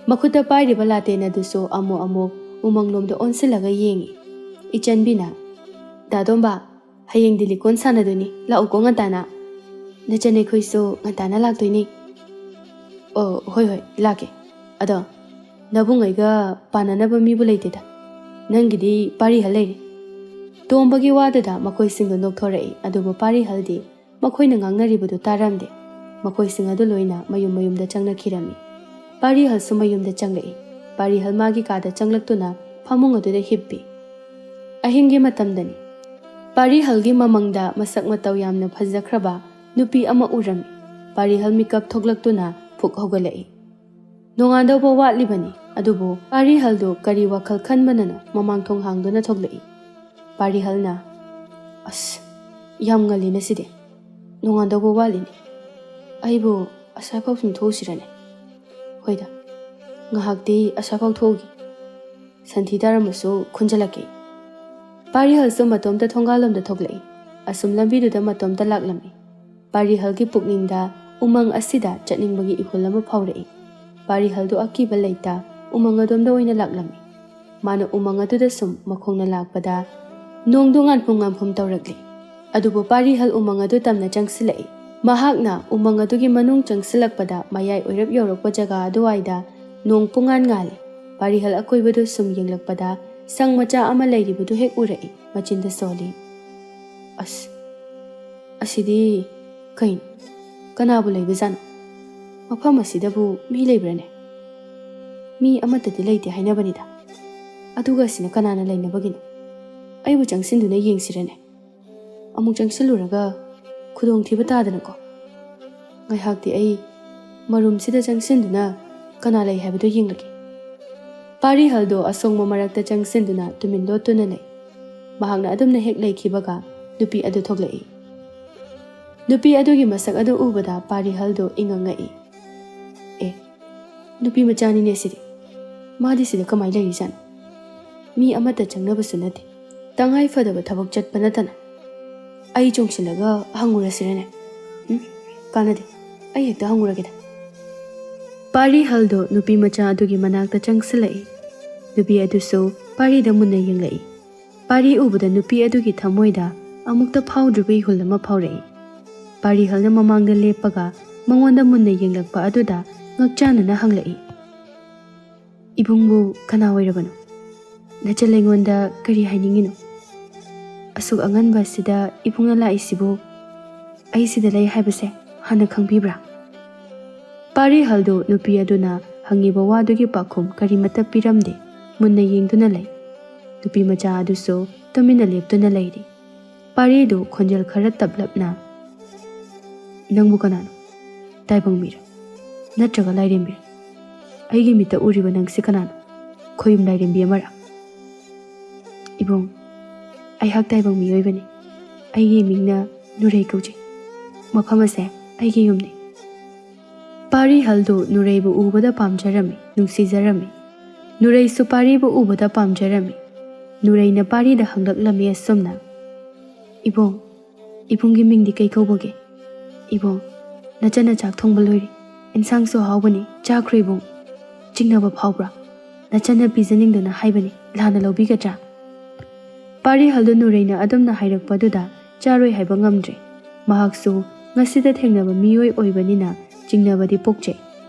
ꯃꯈꯨꯠꯇ ꯄꯥꯏꯔꯤꯕ ꯂꯥꯇꯦꯟ ꯑꯗꯨꯁꯨ ꯑꯃꯨꯛ ꯑꯃꯨꯛ ꯎꯃꯪꯂꯣꯝꯗ ꯑꯣꯟꯁꯤꯜꯂꯒ ꯌꯦꯡꯉꯤ꯫ ꯏꯆꯟꯕꯤꯅ, "ꯗꯥ ꯇꯣꯝꯕ, ꯍꯌꯦꯡꯗꯤ ꯂꯤꯀꯣꯟ ꯁꯥꯟꯅꯗꯣꯏꯅꯤ, ꯂꯥꯛꯎꯀꯣ ꯉꯟꯇꯥꯅ꯫ ꯅꯆꯟ ꯑꯩꯈꯣꯏꯁꯨ ꯉꯟꯇꯥꯅ ꯂꯥꯛꯇꯣꯏꯅꯤ꯫" "ꯑꯣ, ꯍꯣꯏ, ꯍꯣꯏ, ꯂꯥꯛꯀꯦ꯫ ꯑꯗꯣ ꯅꯕꯨꯡ ꯑꯩꯒ ꯄꯥꯟꯅꯅꯕ ꯃꯤꯕꯨ ꯂꯩꯇꯦꯗ꯫ ꯅꯪꯒꯤꯗꯤ ꯄꯥꯔꯤꯍꯜ ꯂꯩꯔꯦ꯫" ꯇꯣꯝꯕꯒꯤ ꯋꯥꯗꯨꯗ ꯃꯈꯣꯏꯁꯤꯡꯗꯣ ꯅꯣꯛꯊꯣꯔꯛꯏ꯫ ꯑꯗꯨꯕꯨ ꯄꯥꯔꯤꯍꯜꯗꯤ ꯃꯈꯣꯏꯅ ꯉꯥꯡꯅꯔꯤꯕꯗꯨ ꯇꯥꯔꯝꯗꯦ꯫ ꯃꯈꯣꯏꯁꯤꯡ ꯑꯗꯨ ꯂꯣꯏꯅ ꯃꯌꯨꯝ ꯃꯌꯨꯝꯗ ꯆꯪꯅꯈꯤꯔꯝꯃꯤ꯫ ꯄꯥꯔꯤꯍꯜꯁꯨ ꯃꯌꯨꯝꯗ ꯆꯪꯂꯛꯏ꯫ ꯄꯥꯔꯤꯍꯜ ꯃꯥꯒꯤ ꯀꯥꯗ ꯆꯪꯂꯛꯇꯨꯅ ꯐꯃꯨꯡ ꯑꯗꯨꯗ ꯍꯤꯞꯄꯤ꯫ ꯑꯍꯤꯡꯒꯤ ꯃꯇꯝꯗꯅꯤ꯫ ꯄꯥꯔꯤꯍꯜꯒꯤ ꯃꯃꯪꯗ ꯃꯁꯛ ꯃꯇꯧ ꯌꯥꯝꯅ ꯐꯖꯈ꯭ꯔꯕ ꯅꯨꯄꯤ ꯑꯃ ꯎꯔꯝꯃꯤ꯫ ꯄꯥꯔꯤꯍꯜ ꯃꯤꯀꯞ ꯊꯣꯛꯂꯛꯇꯨꯅ ꯐꯨꯛ ꯍꯧꯒꯠꯂꯛꯏ꯫ ꯅꯣꯡꯉꯥꯟꯗꯧꯕ ꯋꯥꯠꯂꯤꯕꯅꯤ, ꯑꯗꯨꯕꯨ ꯄꯥꯔꯤꯍꯜꯗꯨ ꯀꯔꯤ ꯋꯥꯈꯜ ꯈꯟꯕꯅꯅꯣ ꯃꯃꯥꯡ ꯊꯣꯡ ꯍꯥꯡꯗꯨꯅ ꯊꯣꯛꯂꯛꯏ꯫ ꯄꯥꯔꯤꯍꯜꯅ, "ꯑꯁ, "ꯌꯥꯝ ꯉꯜꯂꯤꯅ ꯁꯤꯗꯤ꯫ ꯅꯣꯡꯉꯥꯟꯗꯧꯕ ꯋꯥꯠꯂꯤꯅꯦ꯫ ꯑꯩꯕꯨ ꯑꯁ꯭ꯋꯥꯏꯐꯥꯎ ꯁꯨꯝ ꯊꯣꯛꯎꯁꯤꯔꯅꯦ? ꯍꯣꯏꯗ, ꯉꯥꯏꯍꯥꯛꯇꯤ ꯑꯁ꯭ꯋꯥꯏꯐꯥꯎ ꯊꯣꯛꯎꯒꯦ꯫" ꯁꯟꯊꯤ ꯇꯥꯔꯝꯃꯁꯨ ꯈꯨꯟꯖꯜꯂꯛꯀꯦ꯫ ꯄꯥꯔꯤꯍꯜꯁꯨ ꯃꯇꯣꯝꯇ ꯊꯣꯡꯒꯥꯜꯂꯣꯝꯗ ꯊꯣꯛꯂꯛꯏ꯫ ꯑꯁꯨꯝ ꯂꯝꯕꯤꯗꯨꯗ ꯃꯇꯣꯝꯇ ꯂꯥꯛꯂꯝꯃꯤ꯫ ꯄꯥꯔꯤꯍꯜꯒꯤ ꯄꯨꯛꯅꯤꯡꯗ ꯎꯃꯪ ꯑꯁꯤꯗ ꯆꯠꯅꯤꯡꯕꯒꯤ ꯏꯍꯨꯜ ꯑꯃ ꯐꯥꯎꯔꯛꯏ꯫ ꯄꯥꯔꯤꯍꯜꯗꯨ ꯑꯀꯤꯕ ꯂꯩꯇ ꯎꯃꯪ ꯑꯗꯣꯝꯗ ꯑꯣꯏꯅ ꯂꯥꯛꯂꯝꯃꯤ꯫ ꯃꯥꯅ ꯎꯃꯪ ꯑꯗꯨꯗ ꯁꯨꯝ ꯃꯈꯣꯡꯅ ꯂꯥꯛꯄꯗ ꯅꯣꯡꯗꯨ ꯉꯥꯟꯐꯨꯝ ꯉꯥꯟꯐꯨꯝ ꯇꯧꯔꯛꯂꯤ꯫ ꯑꯗꯨꯕꯨ ꯄꯥꯔꯤꯍꯜ ꯎꯃꯪ ꯑꯗꯨ ꯇꯝꯅ ꯆꯪꯁꯤꯜꯂꯛꯏ꯫ ꯃꯍꯥꯛꯅ ꯎꯃꯪ ꯑꯗꯨꯒꯤ ꯃꯅꯨꯡ ꯆꯪꯁꯤꯜꯂꯛꯄꯗ ꯃꯌꯥꯏ ꯑꯣꯏꯔꯞ ꯌꯧꯔꯛꯄ ꯖꯒꯥ ꯑꯗꯨꯋꯥꯏꯗ ꯅꯣꯡ ꯄꯨꯡꯉꯥꯟ ꯉꯥꯜꯂꯤ꯫ ꯄꯥꯔꯤꯍꯜ ꯑꯀꯣꯏꯕꯗꯨ ꯁꯨꯝ ꯌꯦꯡꯂꯛꯄꯗ ꯁꯪ ꯃꯆꯥ ꯑꯃ ꯂꯩꯔꯤꯕꯗꯨ ꯍꯦꯛ ꯎꯔꯛꯏ꯫ ꯃꯆꯤꯟꯗ ꯁꯣꯜꯂꯤ꯫ "ꯑꯁ, ꯑꯁꯤꯗꯤ ꯀꯩꯅꯣ? ꯀꯅꯥꯕꯨ ꯂꯩꯕꯖꯥꯠꯅꯣ? ꯃꯐꯝ ꯑꯁꯤꯗꯕꯨ ꯃꯤ ꯂꯩꯕ꯭ꯔꯥꯅꯦ? ꯃꯤ ꯑꯃꯠꯇꯗꯤ ꯂꯩꯇꯦ ꯍꯥꯏꯅꯕꯅꯤꯗ꯫ ꯑꯗꯨꯒ ꯑꯁꯤꯅ ꯀꯅꯥꯅ ꯂꯩꯅꯕꯒꯤꯅꯣ? ꯑꯩꯕꯨ ꯆꯪꯁꯤꯟꯗꯨꯅ ꯌꯦꯡꯁꯤꯔꯅꯦ?" ꯑꯃꯨꯛ ꯆꯪꯁꯤꯜꯂꯨꯔꯒ ꯈꯨꯗꯣꯡꯊꯤꯕ ꯇꯥꯗꯅꯀꯣ꯫ ꯉꯥꯏꯍꯥꯛꯇꯤ ꯑꯩ ꯃꯔꯨꯝꯁꯤꯗ ꯆꯪꯁꯤꯟꯗꯨꯅ ꯀꯅꯥ ꯂꯩ ꯍꯥꯏꯕꯗꯨ ꯌꯦꯡꯂꯒꯦ꯫ ꯄꯥꯔꯤꯍꯜꯗꯣ ꯑꯁꯣꯡꯕ ꯃꯔꯛꯇ ꯆꯪꯁꯤꯟꯗꯨꯅ ꯇꯨꯃꯤꯟ ꯂꯣꯠꯇꯨꯅ ꯂꯩ꯫ ꯃꯍꯥꯛꯅ ꯑꯗꯨꯝꯅ ꯍꯦꯛ ꯂꯩꯈꯤꯕꯒ ꯅꯨꯄꯤ ꯑꯗꯨ ꯊꯣꯛꯂꯛꯏ꯫ ꯅꯨꯄꯤ ꯑꯗꯨꯒꯤ ꯃꯁꯛ ꯑꯗꯨ ꯎꯕꯗ ꯄꯥꯔꯤꯍꯜꯗꯣ ꯏꯉꯛ ꯉꯛꯏ꯫ "ꯑꯦ, ꯅꯨꯄꯤ ꯃꯆꯥꯅꯤꯅꯦ ꯁꯤꯗꯤ꯫ ꯃꯥꯗꯤ ꯁꯤꯗ ꯀꯃꯥꯏꯅ ꯂꯩꯔꯤꯖꯥꯠꯅꯣ? ꯃꯤ ꯑꯃꯠꯇ ꯆꯪꯅꯕꯁꯨ ꯅꯠꯇꯦ꯫ ꯇꯉꯥꯏ ꯐꯗꯕ ꯊꯕꯛ ꯆꯠꯄ ꯅꯠꯇꯅ꯫ ꯑꯩ ꯆꯣꯡꯁꯤꯜꯂꯒ ꯍꯪꯉꯨꯔꯁꯤꯔꯅꯦ? ꯎꯝ, ꯀꯥꯟꯅꯗꯦ꯫ ꯑꯩ ꯍꯦꯛꯇ ꯍꯪꯉꯨꯔꯒꯦꯗ꯫" ꯄꯥꯔꯤꯍꯜꯗꯣ ꯅꯨꯄꯤ ꯃꯆꯥ ꯑꯗꯨꯒꯤ ꯃꯅꯥꯛꯇ ꯆꯪꯁꯤꯜꯂꯛꯏ꯫ ꯅꯨꯄꯤ ꯑꯗꯨꯁꯨ ꯄꯥꯔꯤꯗ ꯃꯨꯟꯅ ꯌꯦꯡꯂꯛꯏ꯫ ꯄꯥꯔꯤ ꯎꯕꯗ ꯅꯨꯄꯤ ꯑꯗꯨꯒꯤ ꯊꯃꯣꯏꯗ ꯑꯃꯨꯛꯇ ꯐꯥꯎꯗ꯭ꯔꯤꯕ ꯏꯍꯨꯜ ꯑꯃ ꯐꯥꯎꯔꯛꯏ꯫ ꯄꯥꯔꯤꯍꯜꯅ ꯃꯃꯥꯡꯗ ꯂꯦꯞꯄꯒ ꯃꯉꯣꯟꯗ ꯃꯨꯟꯅ ꯌꯦꯡꯂꯛꯄ ꯑꯗꯨꯗ ꯉꯛꯆꯥꯟꯅꯅ ꯍꯪꯂꯛꯏ, "ꯏꯕꯨꯡꯕꯨ ꯀꯅꯥ ꯑꯣꯏꯔꯕꯅꯣ? ꯅꯆꯜ ꯑꯩꯉꯣꯟꯗ ꯀꯔꯤ ꯍꯥꯏꯅꯤꯡꯉꯤꯅꯣ? ꯑꯁꯨꯛ ꯑꯉꯟꯕ ꯑꯁꯤꯗ ꯏꯕꯨꯡꯅ ꯂꯥꯛꯏꯁꯤꯕꯨ ꯑꯩ ꯁꯤꯗ ꯂꯩ ꯍꯥꯏꯕꯁꯦ ꯍꯥꯟꯅ ꯈꯪꯕꯤꯕ꯭ꯔꯥ?" ꯄꯥꯔꯤꯍꯜꯗꯨ ꯅꯨꯄꯤ ꯑꯗꯨꯅ ꯍꯪꯉꯤꯕ ꯋꯥꯗꯨꯒꯤ ꯄꯥꯎꯈꯨꯝ ꯀꯔꯤꯃꯠꯇ ꯄꯤꯔꯝꯗꯦ꯫ ꯃꯨꯟꯅ ꯌꯦꯡꯗꯨꯅ ꯂꯩ꯫ ꯅꯨꯄꯤ ꯃꯆꯥ ꯑꯗꯨꯁꯨ ꯇꯨꯃꯤꯟꯅ ꯂꯦꯞꯇꯨꯅ ꯂꯩꯔꯤ꯫ ꯄꯥꯔꯤꯗꯨ ꯈꯣꯟꯖꯦꯜ ꯈꯔ ꯇꯞꯂꯞꯅ, "ꯅꯪꯕꯨ ꯀꯅꯥꯅꯣ? ꯇꯥꯏꯕꯪ ꯃꯤꯔꯥ? ꯅꯠꯇ꯭ꯔꯒ ꯂꯥꯏꯔꯦꯝꯕꯤꯔꯥ? ꯑꯩꯒꯤ ꯃꯤꯠꯇ ꯎꯔꯤꯕ ꯅꯪꯁꯤ ꯀꯅꯥꯅꯣ? ꯈꯣꯌꯨꯝ ꯂꯥꯏꯔꯦꯝꯕꯤ ꯑꯃꯔꯥ?" "ꯏꯕꯨꯡ, ꯑꯩꯍꯥꯛ ꯇꯥꯏꯕꯪ ꯃꯤꯑꯣꯏꯕꯅꯤ꯫ ꯑꯩꯒꯤ ꯃꯤꯡꯅ ꯅꯨꯔꯩ ꯀꯧꯖꯩ꯫ ꯃꯐꯝ ꯑꯁꯦ ꯑꯩꯒꯤ ꯌꯨꯝꯅꯤ꯫ ꯄꯥꯔꯤꯍꯜꯗꯨ ꯅꯨꯔꯩꯕꯨ ꯎꯕꯗ ꯄꯥꯝꯖꯔꯝꯃꯤ, ꯅꯨꯡꯁꯤꯖꯔꯝꯃꯤ꯫ ꯅꯨꯔꯩꯁꯨ ꯄꯥꯔꯤꯕꯨ ꯎꯕꯗ ꯄꯥꯝꯖꯔꯝꯃꯤ꯫ ꯅꯨꯔꯩꯅ ꯄꯥꯔꯤꯗ ꯍꯪꯂꯛꯂꯝꯃꯤ ꯑꯁꯨꯝꯅ, "ꯏꯕꯨꯡ, ꯏꯕꯨꯡꯒꯤ ꯃꯤꯡꯗꯤ ꯀꯩ ꯀꯧꯕꯒꯦ? ꯏꯕꯨꯡ, ꯅꯆꯟꯅ ꯆꯥꯛ ꯊꯣꯡꯕ ꯂꯣꯏꯔꯦ꯫ ꯏꯟꯁꯥꯡꯁꯨ ꯑꯍꯥꯎꯕꯅꯤ, ꯆꯥꯈ꯭ꯔꯣ ꯏꯕꯨꯡ꯫ ꯆꯤꯡꯅꯕ ꯐꯥꯎꯕ꯭ꯔꯥ? ꯅꯆꯟꯅ ꯄꯤꯖꯅꯤꯡꯗꯅ ꯍꯥꯏꯕꯅꯤ, ꯂꯥꯟꯅ ꯂꯧꯕꯤꯒꯗ꯭ꯔꯥ?" ꯄꯥꯔꯤꯍꯜꯗꯨ ꯅꯨꯔꯩꯅ ꯑꯗꯨꯝꯅ ꯍꯥꯏꯔꯛꯄꯗꯨꯗ ꯆꯥꯔꯣꯏ ꯍꯥꯏꯕ ꯉꯝꯗ꯭ꯔꯦ꯫ ꯃꯍꯥꯛꯁꯨ ꯉꯁꯤꯗ ꯊꯦꯡꯅꯕ ꯃꯤꯑꯣꯏ ꯑꯣꯏꯕꯅꯤꯅ ꯆꯤꯡꯅꯕꯗꯤ ꯄꯣꯛꯆꯩ꯫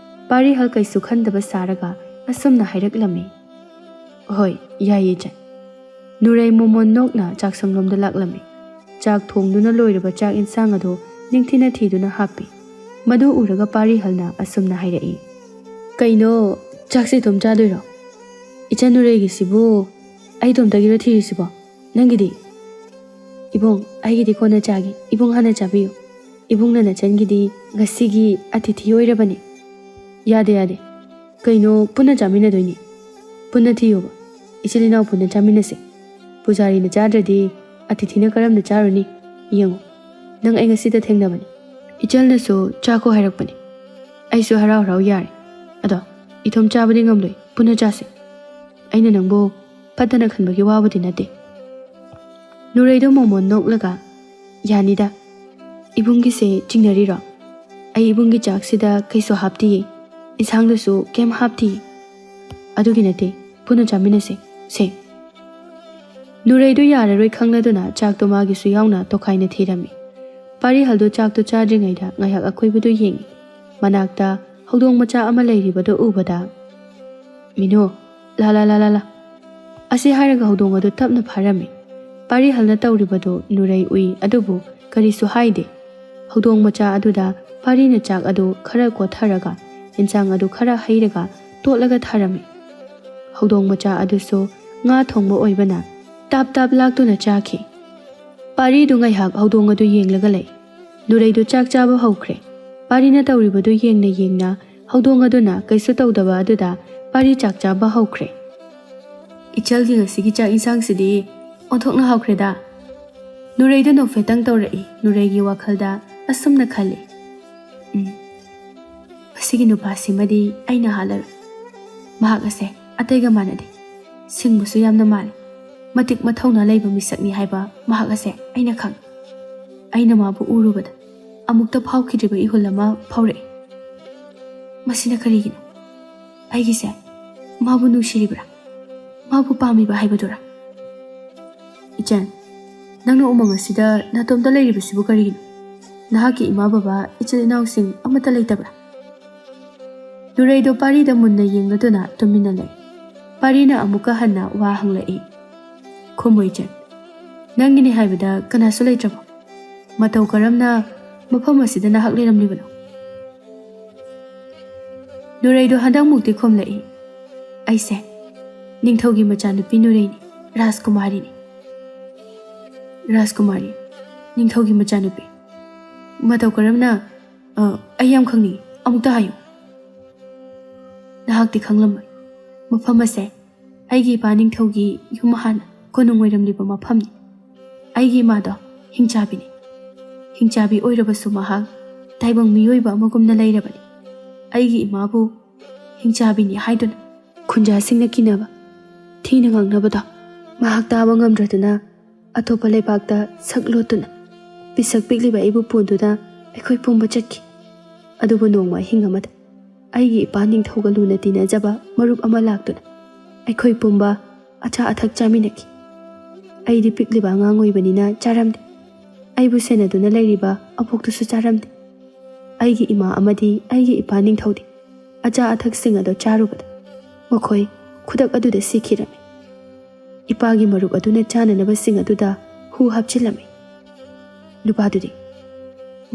ꯄꯥꯔꯤꯍꯜ ꯀꯩꯁꯨ ꯈꯟꯗꯕ ꯁꯥꯔꯒ ꯑꯁꯨꯝꯅ ꯍꯥꯏꯔꯛꯂꯝꯃꯤ, "ꯍꯣꯏ, ꯌꯥꯏꯌꯦ ꯏꯆꯟ꯫" ꯅꯨꯔꯩ ꯃꯣꯃꯣꯟ ꯅꯣꯛꯅ ꯆꯥꯛꯁꯪꯂꯣꯝꯗ ꯂꯥꯛꯂꯝꯃꯤ꯫ ꯆꯥꯛ ꯊꯣꯡꯗꯨꯅ ꯂꯣꯏꯔꯕ ꯆꯥꯛ ꯏꯟꯁꯥꯡ ꯑꯗꯨ ꯅꯤꯡꯊꯤꯅ ꯊꯤꯗꯨꯅ ꯍꯥꯞꯄꯤ꯫ ꯃꯗꯨ ꯎꯔꯒ ꯄꯥꯔꯤꯍꯜꯅ ꯑꯁꯨꯝꯅ ꯍꯥꯏꯔꯛꯏ, "ꯀꯩꯅꯣ, ꯆꯥꯛꯁꯦ ꯏꯇꯣꯝ ꯆꯥꯗꯣꯏꯔꯣ? ꯏꯆꯟ ꯅꯨꯔꯩꯒꯤꯁꯤꯕꯨ ꯑꯩ ꯏꯇꯣꯝꯇꯒꯤꯔꯣ ꯊꯤꯔꯤꯁꯤꯕꯣ? ꯅꯪꯒꯤꯗꯤ?" "ꯏꯕꯨꯡ, ꯑꯩꯒꯤꯗꯤ ꯀꯣꯟꯅ ꯆꯥꯒꯦ꯫ ꯏꯕꯨꯡ ꯍꯥꯟꯅ ꯆꯥꯕꯤꯌꯨ꯫ ꯏꯕꯨꯡꯅ ꯅꯆꯟꯒꯤꯗꯤ ꯉꯁꯤꯒꯤ ꯑꯇꯤꯊꯤ ꯑꯣꯏꯔꯕꯅꯤ꯫" "ꯌꯥꯗꯦ, ꯌꯥꯗꯦ꯫ ꯀꯩꯅꯣ, ꯄꯨꯟꯅ ꯆꯥꯃꯤꯟꯅꯗꯣꯏꯅꯤ꯫ ꯄꯨꯟꯅ ꯊꯤꯌꯣꯕ꯫ ꯏꯆꯤꯜ ꯏꯅꯥꯎ ꯄꯨꯟꯅ ꯆꯥꯃꯤꯟꯅꯁꯦ꯫ ꯄꯨꯖꯥꯔꯤꯅ ꯆꯥꯗ꯭ꯔꯗꯤ ꯑꯇꯤꯊꯤꯅ ꯀꯔꯝꯅ ꯆꯥꯔꯨꯅꯤ? ꯌꯦꯡꯉꯣ, ꯅꯪ ꯑꯩ ꯉꯁꯤꯗ ꯊꯦꯡꯅꯕꯅꯤ꯫ ꯏꯆꯜꯅꯁꯨ ꯆꯥꯈꯣ ꯍꯥꯏꯔꯛꯄꯅꯤ꯫ ꯑꯩꯁꯨ ꯍꯔꯥꯎ ꯍꯔꯥꯎ ꯌꯥꯔꯦ꯫ ꯑꯗꯣ ꯏꯊꯣꯝ ꯆꯥꯕꯗꯤ ꯉꯝꯂꯣꯏ, ꯄꯨꯟꯅ ꯆꯥꯁꯦ꯫ ꯑꯩꯅ ꯅꯪꯕꯨ ꯐꯠꯇꯅ ꯈꯟꯕꯒꯤ ꯋꯥꯕꯨꯗꯤ ꯅꯠꯇꯦ꯫" ꯅꯨꯔꯩꯗꯣ ꯃꯣꯃꯣꯟ ꯅꯣꯛꯂꯒ, "ꯌꯥꯅꯤꯗ꯫ ꯏꯕꯨꯡꯒꯤꯁꯦ ꯆꯤꯡꯅꯔꯤꯔꯣ? ꯑꯩ ꯏꯕꯨꯡꯒꯤ ꯆꯥꯛꯁꯤꯗ ꯀꯩꯁꯨ ꯍꯥꯞꯇꯤꯌꯦ, ꯏꯟꯁꯥꯡꯗꯁꯨ ꯀꯩꯝ ꯍꯥꯞꯇꯤꯌꯦ꯫ ꯑꯗꯨꯒꯤ ꯅꯠꯇꯦ, ꯄꯨꯟꯅ ꯆꯥꯃꯤꯟꯅꯁꯦ, ꯁꯦ꯫" ꯅꯨꯔꯩꯗꯨ ꯌꯥꯔꯔꯣꯏ ꯈꯪꯂꯗꯨꯅ ꯆꯥꯛꯇꯨ ꯃꯥꯒꯤꯁꯨ ꯌꯥꯎꯅ ꯇꯣꯈꯥꯏꯅ ꯊꯤꯔꯝꯃꯤ꯫ ꯄꯥꯔꯤꯍꯜꯗꯨ ꯆꯥꯛꯇꯨ ꯆꯥꯗ꯭ꯔꯤꯉꯩꯗ ꯉꯥꯏꯍꯥꯛ ꯑꯀꯣꯏꯕꯗꯨ ꯌꯦꯡꯉꯤ꯫ ꯃꯅꯥꯛꯇ ꯍꯧꯗꯣꯡ ꯃꯆꯥ ꯑꯃ ꯂꯩꯔꯤꯕꯗꯨ ꯎꯕꯗ, "ꯃꯤꯅꯨ, ꯂꯥ ꯂꯥ ꯂꯥ ꯂꯥ ꯂꯥ꯫" ꯑꯁꯤ ꯍꯥꯏꯔꯒ ꯍꯧꯗꯣꯡ ꯑꯗꯨ ꯇꯞꯅ ꯐꯥꯔꯝꯃꯤ꯫ ꯄꯥꯔꯤꯍꯜꯅ ꯇꯧꯔꯤꯕꯗꯨ ꯅꯨꯔꯩ ꯎꯏ, ꯑꯗꯨꯕꯨ ꯀꯔꯤꯁꯨ ꯍꯥꯏꯗꯦ꯫ ꯍꯧꯗꯣꯡ ꯃꯆꯥ ꯑꯗꯨꯗ ꯄꯥꯔꯤꯅ ꯆꯥꯛ ꯑꯗꯨ ꯈꯔ ꯀꯣꯠꯊꯔꯒ ꯏꯟꯁꯥꯡ ꯑꯗꯨ ꯈꯔ ꯍꯩꯔꯒ ꯇꯣꯠꯂꯒ ꯊꯥꯔꯝꯃꯤ꯫ ꯍꯧꯗꯣꯡ ꯃꯆꯥ ꯑꯗꯨꯁꯨ ꯉꯥ ꯊꯣꯡꯕ ꯑꯣꯏꯕꯅ ꯇꯥꯞ ꯇꯥꯞ ꯂꯥꯛꯇꯨꯅ ꯆꯥꯈꯤ꯫ ꯄꯥꯔꯤꯗꯨ ꯉꯥꯏꯍꯥꯛ ꯍꯧꯗꯣꯡ ꯑꯗꯨ ꯌꯦꯡꯂꯒ ꯂꯩ꯫ ꯅꯨꯔꯩꯗꯨ ꯆꯥꯛ ꯆꯥꯕ ꯍꯧꯈ꯭ꯔꯦ꯫ ꯄꯥꯔꯤꯅ ꯇꯧꯔꯤꯕꯗꯨ ꯌꯦꯡꯅ ꯌꯦꯡꯅ ꯍꯧꯗꯣꯡ ꯑꯗꯨꯅ ꯀꯩꯁꯨ ꯇꯧꯗꯕ ꯑꯗꯨꯗ ꯄꯥꯔꯤ ꯆꯥꯛ ꯆꯥꯕ ꯍꯧꯈ꯭ꯔꯦ꯫ "ꯏꯆꯜꯒꯤ ꯉꯁꯤꯒꯤ ꯆꯥꯛ ꯏꯟꯁꯥꯡꯁꯤꯗꯤ ꯑꯣꯟꯊꯣꯛꯅ ꯍꯥꯎꯈ꯭ꯔꯦꯗ꯫" ꯅꯨꯔꯩꯗꯨ ꯅꯣꯛꯐꯦꯠꯇꯪ ꯇꯧꯔꯛꯏ꯫ ꯅꯨꯔꯩꯒꯤ ꯋꯥꯈꯜꯗ ꯑꯁꯨꯝꯅ ꯈꯜꯂꯤ, "ꯎꯝ, ꯃꯁꯤꯒꯤ ꯅꯨꯄꯥꯁꯤꯃꯗꯤ ꯑꯩꯅ ꯍꯥꯠꯂꯔꯣꯏ꯫ ꯃꯍꯥꯛ ꯑꯁꯦ ꯑꯇꯩꯒ ꯃꯥꯟꯅꯗꯦ꯫ ꯁꯤꯡꯕꯁꯨ ꯌꯥꯝꯅ ꯃꯥꯜꯂꯤ꯫ ꯃꯇꯤꯛ ꯃꯊꯧꯅꯥ ꯂꯩꯕ ꯃꯤꯁꯛꯅꯤ ꯍꯥꯏꯕ ꯃꯍꯥꯛ ꯑꯁꯦ ꯑꯩꯅ ꯈꯪꯏ꯫ ꯑꯩꯅ ꯃꯥꯕꯨ ꯎꯔꯨꯕꯗ ꯑꯃꯨꯛꯇ ꯐꯥꯎꯈꯤꯗ꯭ꯔꯤꯕ ꯏꯍꯨꯜ ꯑꯃ ꯐꯥꯎꯔꯛꯏ꯫ ꯃꯁꯤꯅ ꯀꯔꯤꯒꯤꯅꯣ? ꯑꯩꯒꯤꯁꯦ ꯃꯥꯕꯨ ꯅꯨꯡꯁꯤꯔꯤꯕ꯭ꯔꯥ? ꯃꯥꯕꯨ ꯄꯥꯝꯃꯤꯕ ꯍꯥꯏꯕꯗꯨꯔꯥ?" "ꯏꯆꯟ, ꯅꯪꯅ ꯎꯃꯪ ꯑꯁꯤꯗ ꯅꯇꯣꯝꯇ ꯂꯩꯔꯤꯕꯁꯤꯕꯨ ꯀꯔꯤꯒꯤꯅꯣ? ꯅꯍꯥꯛꯀꯤ ꯏꯃꯥ ꯕꯕꯥ, ꯏꯆꯤꯜ ꯏꯅꯥꯎꯁꯤꯡ ꯑꯃꯠꯇ ꯂꯩꯇꯕ꯭ꯔꯥ?" ꯅꯨꯔꯩꯗꯣ ꯄꯥꯔꯤꯗ ꯃꯨꯟꯅ ꯌꯦꯡꯂꯗꯨꯅ ꯇꯨꯃꯤꯟꯅ ꯂꯩ꯫ ꯄꯥꯔꯤꯅ ꯑꯃꯨꯛꯀ ꯍꯟꯅ ꯋꯥ ꯍꯪꯂꯛꯏ, "ꯈꯨꯝꯃꯨ ꯏꯆꯟ, ꯅꯪꯒꯤꯅꯤ ꯍꯥꯏꯕꯗ ꯀꯅꯥꯁꯨ ꯂꯩꯇ꯭ꯔꯕꯣ? ꯃꯇꯧ ꯀꯔꯝꯅ ꯃꯐꯝ ꯑꯁꯤꯗ ꯅꯍꯥꯛ ꯂꯩꯔꯝꯂꯤꯕꯅꯣ?" ꯅꯨꯔꯩꯗꯣ ꯍꯟꯗꯛꯃꯨꯛꯇꯤ ꯈꯨꯝꯂꯛꯏ, "ꯑꯩꯁꯦ ꯅꯤꯡꯊꯧꯒꯤ ꯃꯆꯥꯅꯨꯄꯤ ꯅꯨꯔꯩꯅꯤ, ꯔꯥꯖꯀꯨꯃꯥꯔꯤꯅꯤ꯫" "ꯔꯥꯖꯀꯨꯃꯥꯔꯤ, ꯅꯤꯡꯊꯧꯒꯤ ꯃꯆꯥꯅꯨꯄꯤ꯫ ꯃꯇꯧ ꯀꯔꯝꯅ? ꯑ, ꯑꯩ ꯌꯥꯝ ꯈꯪꯅꯤꯡꯏ, ꯑꯃꯨꯛꯇ ꯍꯥꯏꯌꯨ꯫" "ꯅꯍꯥꯛꯇꯤ ꯈꯪꯂꯝꯃꯣꯏ꯫ ꯃꯐꯝ ꯑꯁꯦ ꯑꯩꯒꯤ ꯏꯄꯥ ꯅꯤꯡꯊꯧꯒꯤ ꯌꯨꯝ ꯍꯥꯟꯅ ꯀꯣꯅꯨꯡ ꯑꯣꯏꯔꯝꯂꯤꯕ ꯃꯐꯝꯅꯤ꯫ ꯑꯩꯒꯤ ꯏꯃꯥꯗꯣ ꯍꯤꯡꯆꯥꯕꯤꯅꯤ꯫ ꯍꯤꯡꯆꯥꯕꯤ ꯑꯣꯏꯔꯕꯁꯨ ꯃꯍꯥꯛ ꯇꯥꯏꯕꯪ ꯃꯤꯑꯣꯏꯕ ꯑꯃꯒꯨꯝꯅ ꯂꯩꯔꯕꯅꯤ꯫ ꯑꯩꯒꯤ ꯏꯃꯥꯕꯨ ꯍꯤꯡꯆꯥꯕꯤꯅꯤ ꯍꯥꯏꯗꯨꯅ ꯈꯨꯟꯖꯥꯁꯤꯡꯅ ꯀꯤꯅꯕ, ꯊꯤꯅ ꯉꯥꯡꯅꯕꯗꯣ ꯃꯍꯥꯛ ꯇꯥꯕ ꯉꯝꯗ꯭ꯔꯗꯨꯅ ꯑꯇꯣꯞꯄ ꯂꯩꯕꯥꯛꯇ ꯁꯛ ꯂꯣꯠꯇꯨꯅ ꯄꯤꯁꯛ ꯄꯤꯛꯂꯤꯕ ꯑꯩꯕꯨ ꯄꯨꯗꯨꯅ ꯑꯩꯈꯣꯏ ꯄꯨꯝꯕ ꯆꯠꯈꯤ꯫ ꯑꯗꯨꯕꯨ ꯅꯣꯡꯃ ꯑꯍꯤꯡ ꯑꯃꯗ ꯑꯩꯒꯤ ꯏꯄꯥ ꯅꯤꯡꯊꯧꯒ ꯂꯨꯅ ꯇꯤꯟꯅꯖꯕ ꯃꯔꯨꯞ ꯑꯃ ꯂꯥꯛꯇꯨꯅ ꯑꯩꯈꯣꯏ ꯄꯨꯝꯕ ꯑꯆꯥ ꯑꯊꯛ ꯆꯥꯃꯤꯟꯅꯈꯤ꯫ ꯑꯩꯗꯤ ꯄꯤꯛꯂꯤꯕ ꯑꯉꯥꯡ ꯑꯣꯏꯕꯅꯤꯅ ꯆꯥꯔꯝꯗꯦ꯫ ꯑꯩꯕꯨ ꯁꯦꯟꯅꯗꯨꯅ ꯂꯩꯔꯤꯕ ꯑꯕꯣꯛꯇꯨꯁꯨ ꯆꯥꯔꯝꯗꯦ꯫ ꯑꯩꯒꯤ ꯏꯃꯥ ꯑꯃꯗꯤ ꯑꯩꯒꯤ ꯏꯄꯥ ꯅꯤꯡꯊꯧꯗꯤ ꯑꯆꯥ ꯑꯊꯛꯁꯤꯡ ꯑꯗꯨ ꯆꯥꯔꯨꯕꯗ ꯃꯈꯣꯏ ꯈꯨꯗꯛ ꯑꯗꯨꯗ ꯁꯤꯈꯤꯔꯝꯃꯤ꯫ ꯏꯄꯥꯒꯤ ꯃꯔꯨꯞ ꯑꯗꯨꯅ ꯆꯥꯅꯅꯕꯁꯤꯡ ꯑꯗꯨꯗ ꯍꯨ ꯍꯥꯞꯆꯤꯜꯂꯝꯃꯤ꯫ ꯅꯨꯄꯥꯗꯨꯗꯤ?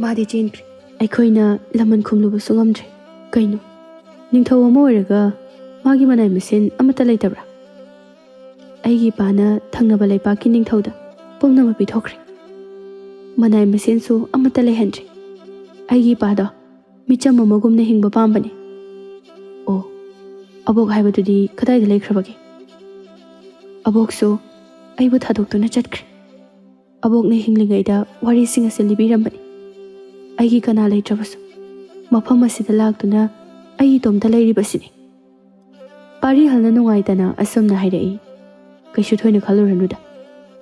ꯃꯥꯗꯤ ꯆꯦꯟꯈ꯭ꯔꯦ꯫ ꯑꯩꯈꯣꯏꯅ ꯂꯃꯟ ꯈꯨꯝꯂꯨꯕꯁꯨ ꯉꯝꯗ꯭ꯔꯦ꯫ ꯀꯩꯅꯣ, ꯅꯤꯡꯊꯧ ꯑꯃ ꯑꯣꯏꯔꯒ ꯃꯥꯒꯤ ꯃꯅꯥꯏ ꯃꯁꯤꯟ ꯑꯃꯠꯇ ꯂꯩꯇꯕ꯭ꯔꯥ? ꯑꯩꯒꯤ ꯏꯄꯥꯅ ꯊꯪꯅꯕ ꯂꯩꯄꯥꯛꯀꯤ ꯅꯤꯡꯊꯧꯗ ꯄꯨꯝꯅꯃꯛ ꯄꯤꯊꯣꯛꯈ꯭ꯔꯦ꯫ ꯃꯅꯥꯏ ꯃꯁꯤꯟꯁꯨ ꯑꯃꯠꯇ ꯂꯩꯍꯟꯗ꯭ꯔꯦ꯫ ꯑꯩꯒꯤ ꯏꯄꯥꯗꯣ ꯃꯤꯆꯝ ꯑꯃꯒꯨꯝꯅ ꯍꯤꯡꯕ ꯄꯥꯝꯕꯅꯤ꯫" "ꯑꯣ, ꯑꯕꯣꯛ ꯍꯥꯏꯕꯗꯨꯗꯤ ꯀꯗꯥꯏꯗ ꯂꯩꯈ꯭ꯔꯕꯒꯦ?" "ꯑꯕꯣꯛꯁꯨ ꯑꯩꯕꯨ ꯊꯥꯗꯣꯛꯇꯨꯅ ꯆꯠꯈ꯭ꯔꯦ꯫" ꯑꯕꯣꯛꯅ ꯍꯤꯡꯂꯤꯉꯩꯗ ꯋꯥꯔꯤꯁꯤꯡ ꯑꯁꯤ ꯂꯤꯕꯤꯔꯝꯕꯅꯤ꯫ ꯑꯩꯒꯤ ꯀꯅꯥ ꯂꯩꯇ꯭ꯔꯕꯁꯨ ꯃꯐꯝ ꯑꯁꯤꯗ ꯂꯥꯛꯇꯨꯅ ꯑꯩ ꯏꯇꯣꯝꯇ ꯂꯩꯔꯤꯕꯁꯤꯅꯤ꯫ ꯄꯥꯔꯤꯍꯜꯅ ꯅꯨꯡꯉꯥꯏꯇꯅ ꯑꯁꯨꯝꯅ ꯍꯥꯏꯔꯛꯏ, "ꯀꯩꯁꯨ ꯊꯣꯏꯅ ꯈꯜꯂꯨꯔꯅꯨꯗ꯫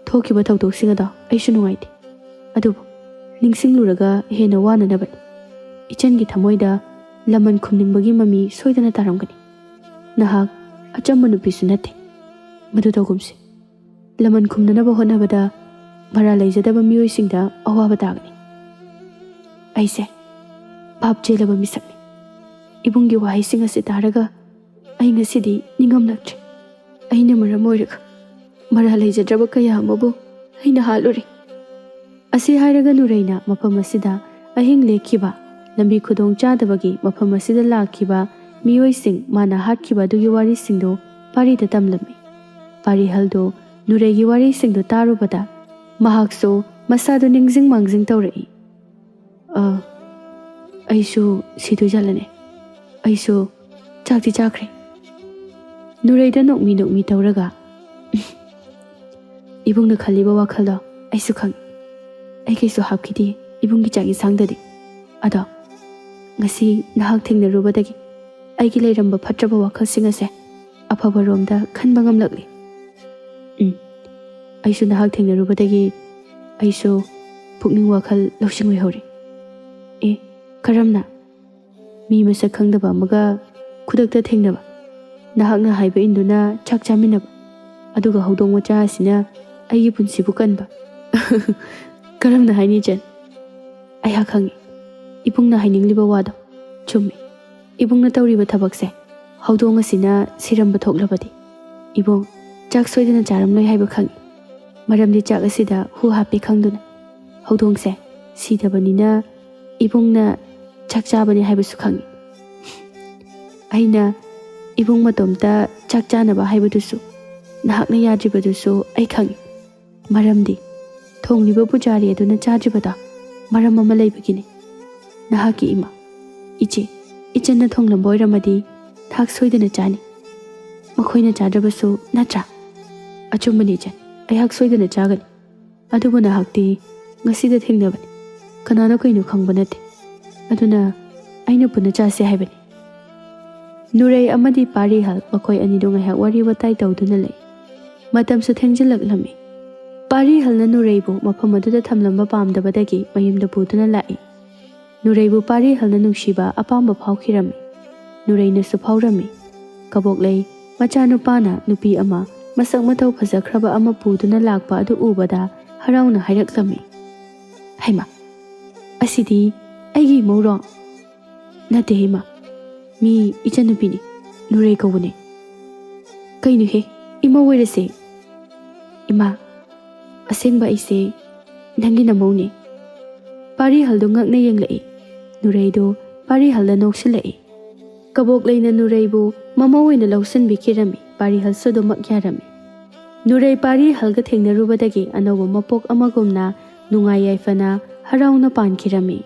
ꯊꯣꯛꯈꯤꯕ ꯊꯧꯗꯣꯛꯁꯤꯡ ꯑꯗꯣ ꯑꯩꯁꯨ ꯅꯨꯡꯉꯥꯏꯇꯦ꯫ ꯑꯗꯨꯕꯨ ꯅꯤꯡꯁꯤꯡꯂꯨꯔꯒ ꯍꯦꯟꯅ ꯋꯥꯅꯅꯕꯅꯤ꯫ ꯏꯆꯟꯒꯤ ꯊꯃꯣꯏꯗ ꯂꯃꯟ ꯈꯨꯝꯅꯤꯡꯕꯒꯤ ꯃꯃꯤ ꯁꯣꯏꯗꯅ ꯇꯥꯔꯝꯒꯅꯤ꯫ ꯅꯍꯥꯛ ꯑꯆꯝꯕ ꯅꯨꯄꯤꯁꯨ ꯅꯠꯇꯦ꯫ ꯃꯗꯨ ꯇꯧꯒꯨꯝꯁꯤ꯫ ꯂꯃꯟ ꯈꯨꯝꯅꯅꯕ ꯍꯣꯠꯅꯕꯗ ꯃꯔꯥꯜ ꯂꯩꯖꯗꯕ ꯃꯤꯑꯣꯏꯁꯤꯡꯗ ꯑꯋꯥꯕ ꯇꯥꯒꯅꯤ꯫ ꯑꯩꯁꯦ ꯚꯥꯞ ꯆꯦꯜꯂꯕ ꯃꯤꯁꯛꯅꯤ꯫ ꯏꯕꯨꯡꯒꯤ ꯋꯥꯍꯩꯁꯤꯡ ꯑꯁꯤ ꯇꯥꯔꯒ ꯑꯩ ꯉꯁꯤꯗꯤ ꯅꯤꯡꯉꯝꯂꯛꯇ꯭ꯔꯦ꯫ ꯑꯩꯅ ꯃꯔꯝ ꯑꯣꯏꯔꯒ ꯃꯔꯥꯜ ꯂꯩꯖꯗ꯭ꯔꯕ ꯀꯌꯥ ꯑꯃꯕꯨ ꯑꯩꯅ ꯍꯥꯠꯂꯨꯔꯦ꯫" ꯑꯁꯤ ꯍꯥꯏꯔꯒ ꯅꯨꯔꯩꯅ ꯃꯐꯝ ꯑꯁꯤꯗ ꯑꯍꯤꯡ ꯂꯦꯛꯈꯤꯕ, ꯂꯝꯕꯤ ꯈꯨꯗꯣꯡ ꯆꯥꯗꯕꯒꯤ ꯃꯐꯝ ꯑꯁꯤꯗ ꯂꯥꯛꯈꯤꯕ ꯃꯤꯑꯣꯏꯁꯤꯡ ꯃꯥꯅ ꯍꯥꯠꯈꯤꯕ ꯑꯗꯨꯒꯤ ꯋꯥꯔꯤꯁꯤꯡꯗꯨ ꯄꯥꯔꯤꯗ ꯇꯝꯂꯝꯃꯤ꯫ ꯄꯥꯔꯤꯍꯜꯗꯨ ꯅꯨꯔꯩꯒꯤ ꯋꯥꯔꯤꯁꯤꯡꯗꯨ ꯇꯥꯔꯨꯕꯗ ꯃꯍꯥꯛꯁꯨ ꯃꯁꯥꯗꯨ ꯅꯤꯡꯁꯤꯡ ꯃꯥꯡꯖꯤꯡ ꯇꯧꯔꯛꯏ꯫ "ꯑ, ꯑꯩꯁꯨ ꯁꯤꯗꯣꯏ ꯖꯥꯠꯂꯅꯦ꯫ ꯑꯩꯁꯨ ꯆꯥꯛꯇꯤ ꯆꯥꯈ꯭ꯔꯦ꯫" ꯅꯨꯔꯩꯗ ꯅꯣꯛꯃꯤ ꯅꯣꯛꯃꯤ ꯇꯧꯔꯒ, "ꯏꯕꯨꯡꯅ ꯈꯜꯂꯤꯕ ꯋꯥꯈꯜꯗꯣ ꯑꯩꯁꯨ ꯈꯪꯏ꯫ ꯑꯩ ꯀꯩꯁꯨ ꯍꯥꯞꯈꯤꯗꯦ ꯏꯕꯨꯡꯒꯤ ꯆꯥꯛ ꯏꯟꯁꯥꯡꯗꯗꯤ꯫ ꯑꯗꯣ ꯉꯁꯤ ꯅꯍꯥꯛ ꯊꯦꯡꯅꯔꯨꯕꯗꯒꯤ ꯑꯩꯒꯤ ꯂꯩꯔꯝꯕ ꯐꯠꯇ꯭ꯔꯕ ꯋꯥꯈꯜꯁꯤꯡ ꯑꯁꯦ ꯑꯐꯕꯔꯣꯝꯗ ꯈꯟꯕ ꯉꯝꯂꯛꯂꯤ꯫ ꯎꯝ, ꯑꯩꯁꯨ ꯅꯍꯥꯛ ꯊꯦꯡꯅꯔꯨꯕꯗꯒꯤ ꯑꯩꯁꯨ ꯄꯨꯛꯅꯤꯡ ꯋꯥꯈꯜ ꯂꯧꯁꯤꯡ ꯑꯣꯏꯍꯧꯔꯦ꯫" "ꯑꯦ, ꯀꯔꯝꯅ?" "ꯃꯤ ꯃꯁꯛ ꯈꯪꯗꯕ ꯑꯃꯒ ꯈꯨꯗꯛꯇ ꯊꯦꯡꯅꯕ, ꯅꯍꯥꯛꯅ ꯍꯥꯏꯕ ꯏꯟꯗꯨꯅ ꯆꯥꯛ ꯆꯥꯃꯤꯟꯅꯕ, ꯑꯗꯨꯒ ꯍꯧꯗꯣꯡ ꯃꯆꯥ ꯑꯁꯤꯅ ꯑꯩꯒꯤ ꯄꯨꯟꯁꯤꯕꯨ ꯀꯟꯕ꯫" "ꯀꯔꯝꯅ ꯍꯥꯏꯅꯤ, ꯏꯆꯟ? ꯑꯩꯍꯥꯛ ꯈꯪꯏ ꯏꯕꯨꯡꯅ ꯍꯥꯏꯅꯤꯡꯂꯤꯕ ꯋꯥꯗꯣ꯫ ꯆꯨꯝꯃꯤ, ꯏꯕꯨꯡꯅ ꯇꯧꯔꯤꯕ ꯊꯕꯛꯁꯦ ꯍꯧꯗꯣꯡ ꯑꯁꯤꯅ ꯁꯤꯔꯝꯕ ꯊꯣꯛꯂꯕꯗꯤ ꯏꯕꯨꯡ ꯆꯥꯛ ꯁꯣꯏꯗꯅ ꯆꯥꯔꯝꯂꯣꯏ ꯍꯥꯏꯕ ꯈꯪꯏ꯫ ꯃꯔꯝꯗꯤ ꯆꯥꯛ ꯑꯁꯤꯗ ꯍꯨ ꯍꯥꯞꯄꯦ ꯈꯪꯗꯨꯅ꯫ ꯍꯧꯗꯣꯡꯁꯦ ꯁꯤꯗꯕꯅꯤꯅ ꯏꯕꯨꯡꯅ ꯆꯥꯛ ꯆꯥꯕꯅꯤ ꯍꯥꯏꯕꯁꯨ ꯈꯪꯏ꯫ ꯑꯩꯅ ꯏꯕꯨꯡ ꯃꯇꯣꯝꯇ ꯆꯥꯛ ꯆꯥꯅꯕ ꯍꯥꯏꯕꯗꯨꯁꯨ ꯅꯍꯥꯛꯅ ꯌꯥꯗ꯭ꯔꯤꯕꯗꯨꯁꯨ ꯑꯩ ꯈꯪꯏ꯫ ꯃꯔꯝꯗꯤ ꯊꯣꯡꯂꯤꯕ ꯄꯨꯖꯥꯔꯤ ꯑꯗꯨꯅ ꯆꯥꯗ꯭ꯔꯤꯕꯗꯣ ꯃꯔꯝ ꯑꯃ ꯂꯩꯕꯒꯤꯅꯤ꯫ ꯅꯍꯥꯛꯀꯤ ꯏꯃꯥ, ꯏꯆꯦ, ꯏꯆꯟꯅ ꯊꯣꯡꯂꯝꯕ ꯑꯣꯏꯔꯝꯃꯗꯤ ꯅꯍꯥꯛ ꯁꯣꯏꯗꯅ ꯆꯥꯅꯤ꯫ ꯃꯈꯣꯏꯅ ꯆꯥꯗ꯭ꯔꯕꯁꯨ ꯅꯠꯇ꯭ꯔꯥ?" "ꯑꯆꯨꯝꯕꯅꯤ ꯏꯆꯟ, ꯑꯩꯍꯥꯛ ꯁꯣꯏꯗꯅ ꯆꯥꯒꯅꯤ꯫" ꯑꯗꯨꯕꯨ ꯅꯍꯥꯛꯇꯤ ꯉꯁꯤꯗ ꯊꯦꯡꯅꯕꯅꯤ꯫ ꯀꯅꯥꯅꯣ ꯀꯩꯅꯣ ꯈꯪꯕ ꯅꯠꯇꯦ꯫ ꯑꯗꯨꯅ ꯑꯩꯅ ꯄꯨꯟꯅ ꯆꯥꯁꯦ ꯍꯥꯏꯕꯅꯤ꯫ ꯅꯨꯔꯩ ꯑꯃꯗꯤ ꯄꯥꯔꯤꯍꯜ ꯃꯈꯣꯏ ꯑꯅꯤꯗꯨ ꯉꯥꯏꯍꯥꯛ ꯋꯥꯔꯤ ꯋꯥꯇꯥꯏ ꯇꯧꯗꯨꯅ ꯂꯩ꯫ ꯃꯇꯝꯁꯨ ꯊꯦꯡꯖꯤꯜꯂꯛꯂꯝꯃꯤ꯫ ꯄꯥꯔꯤꯍꯜꯅ ꯅꯨꯔꯩꯕꯨ ꯃꯐꯝ ꯑꯗꯨꯗ ꯊꯝꯂꯝꯕ ꯄꯥꯝꯗꯕꯗꯒꯤ ꯃꯌꯨꯝꯗ ꯄꯨꯗꯨꯅ ꯂꯥꯛꯏ꯫ ꯅꯨꯔꯩꯕꯨ ꯄꯥꯔꯤꯍꯜꯅ ꯅꯨꯡꯁꯤꯕ ꯑꯄꯥꯝꯕ ꯐꯥꯎꯈꯤꯔꯝꯃꯤ꯫ ꯅꯨꯔꯩꯅꯁꯨ ꯐꯥꯎꯔꯝꯃꯤ꯫ ꯀꯕꯣꯛꯂꯩ ꯃꯆꯥꯅꯨꯄꯥꯅ ꯅꯨꯄꯤ ꯑꯃ ꯃꯁꯛ ꯃꯇꯧ ꯐꯖꯈ꯭ꯔꯕ ꯑꯃ ꯄꯨꯗꯨꯅ ꯂꯥꯛꯄ ꯑꯗꯨ ꯎꯕꯗ ꯍꯔꯥꯎꯅ ꯍꯥꯏꯔꯛꯂꯝꯃꯤ, "ꯍꯩꯃꯥ, ꯑꯁꯤꯗꯤ ꯑꯩꯒꯤ ꯏꯃꯧꯔꯣ?" "ꯅꯠꯇꯦ ꯏꯃꯥ, ꯃꯤ ꯏꯆꯟꯅꯨꯄꯤꯅꯤ, ꯅꯨꯔꯩ ꯀꯧꯕꯅꯦ꯫ ꯀꯩꯅꯣꯍꯦ, ꯏꯃꯧ ꯑꯣꯏꯔꯁꯦ?" "ꯏꯃꯥ, ꯑꯁꯦꯡꯕ ꯑꯩꯁꯦ ꯅꯪꯒꯤ ꯅꯃꯧꯅꯦ꯫" ꯄꯥꯔꯤꯍꯜꯗꯨ ꯉꯛꯅ ꯌꯦꯡꯂꯛꯏ꯫ ꯅꯨꯔꯩꯗꯨ ꯄꯥꯔꯤꯍꯜꯗ ꯅꯣꯛꯁꯤꯜꯂꯛꯏ꯫ ꯀꯕꯣꯛꯂꯩꯅ ꯅꯨꯔꯩꯕꯨ ꯃꯃꯧ ꯑꯣꯏꯅ ꯂꯧꯁꯤꯟꯕꯤꯈꯤꯔꯝꯃꯤ꯫ ꯄꯥꯔꯤꯍꯜꯁꯨ ꯑꯗꯨꯃꯛ ꯌꯥꯔꯝꯃꯤ꯫ ꯅꯨꯔꯩ ꯄꯥꯔꯤꯍꯜꯒ ꯊꯦꯡꯅꯔꯨꯕꯗꯒꯤ ꯑꯅꯧꯕ ꯃꯄꯣꯛ ꯑꯃꯒꯨꯝꯅ ꯅꯨꯡꯉꯥꯏ ꯌꯥꯏꯐꯅ ꯍꯔꯥꯎꯅ ꯄꯥꯟꯈꯤꯔꯝꯃꯤ꯫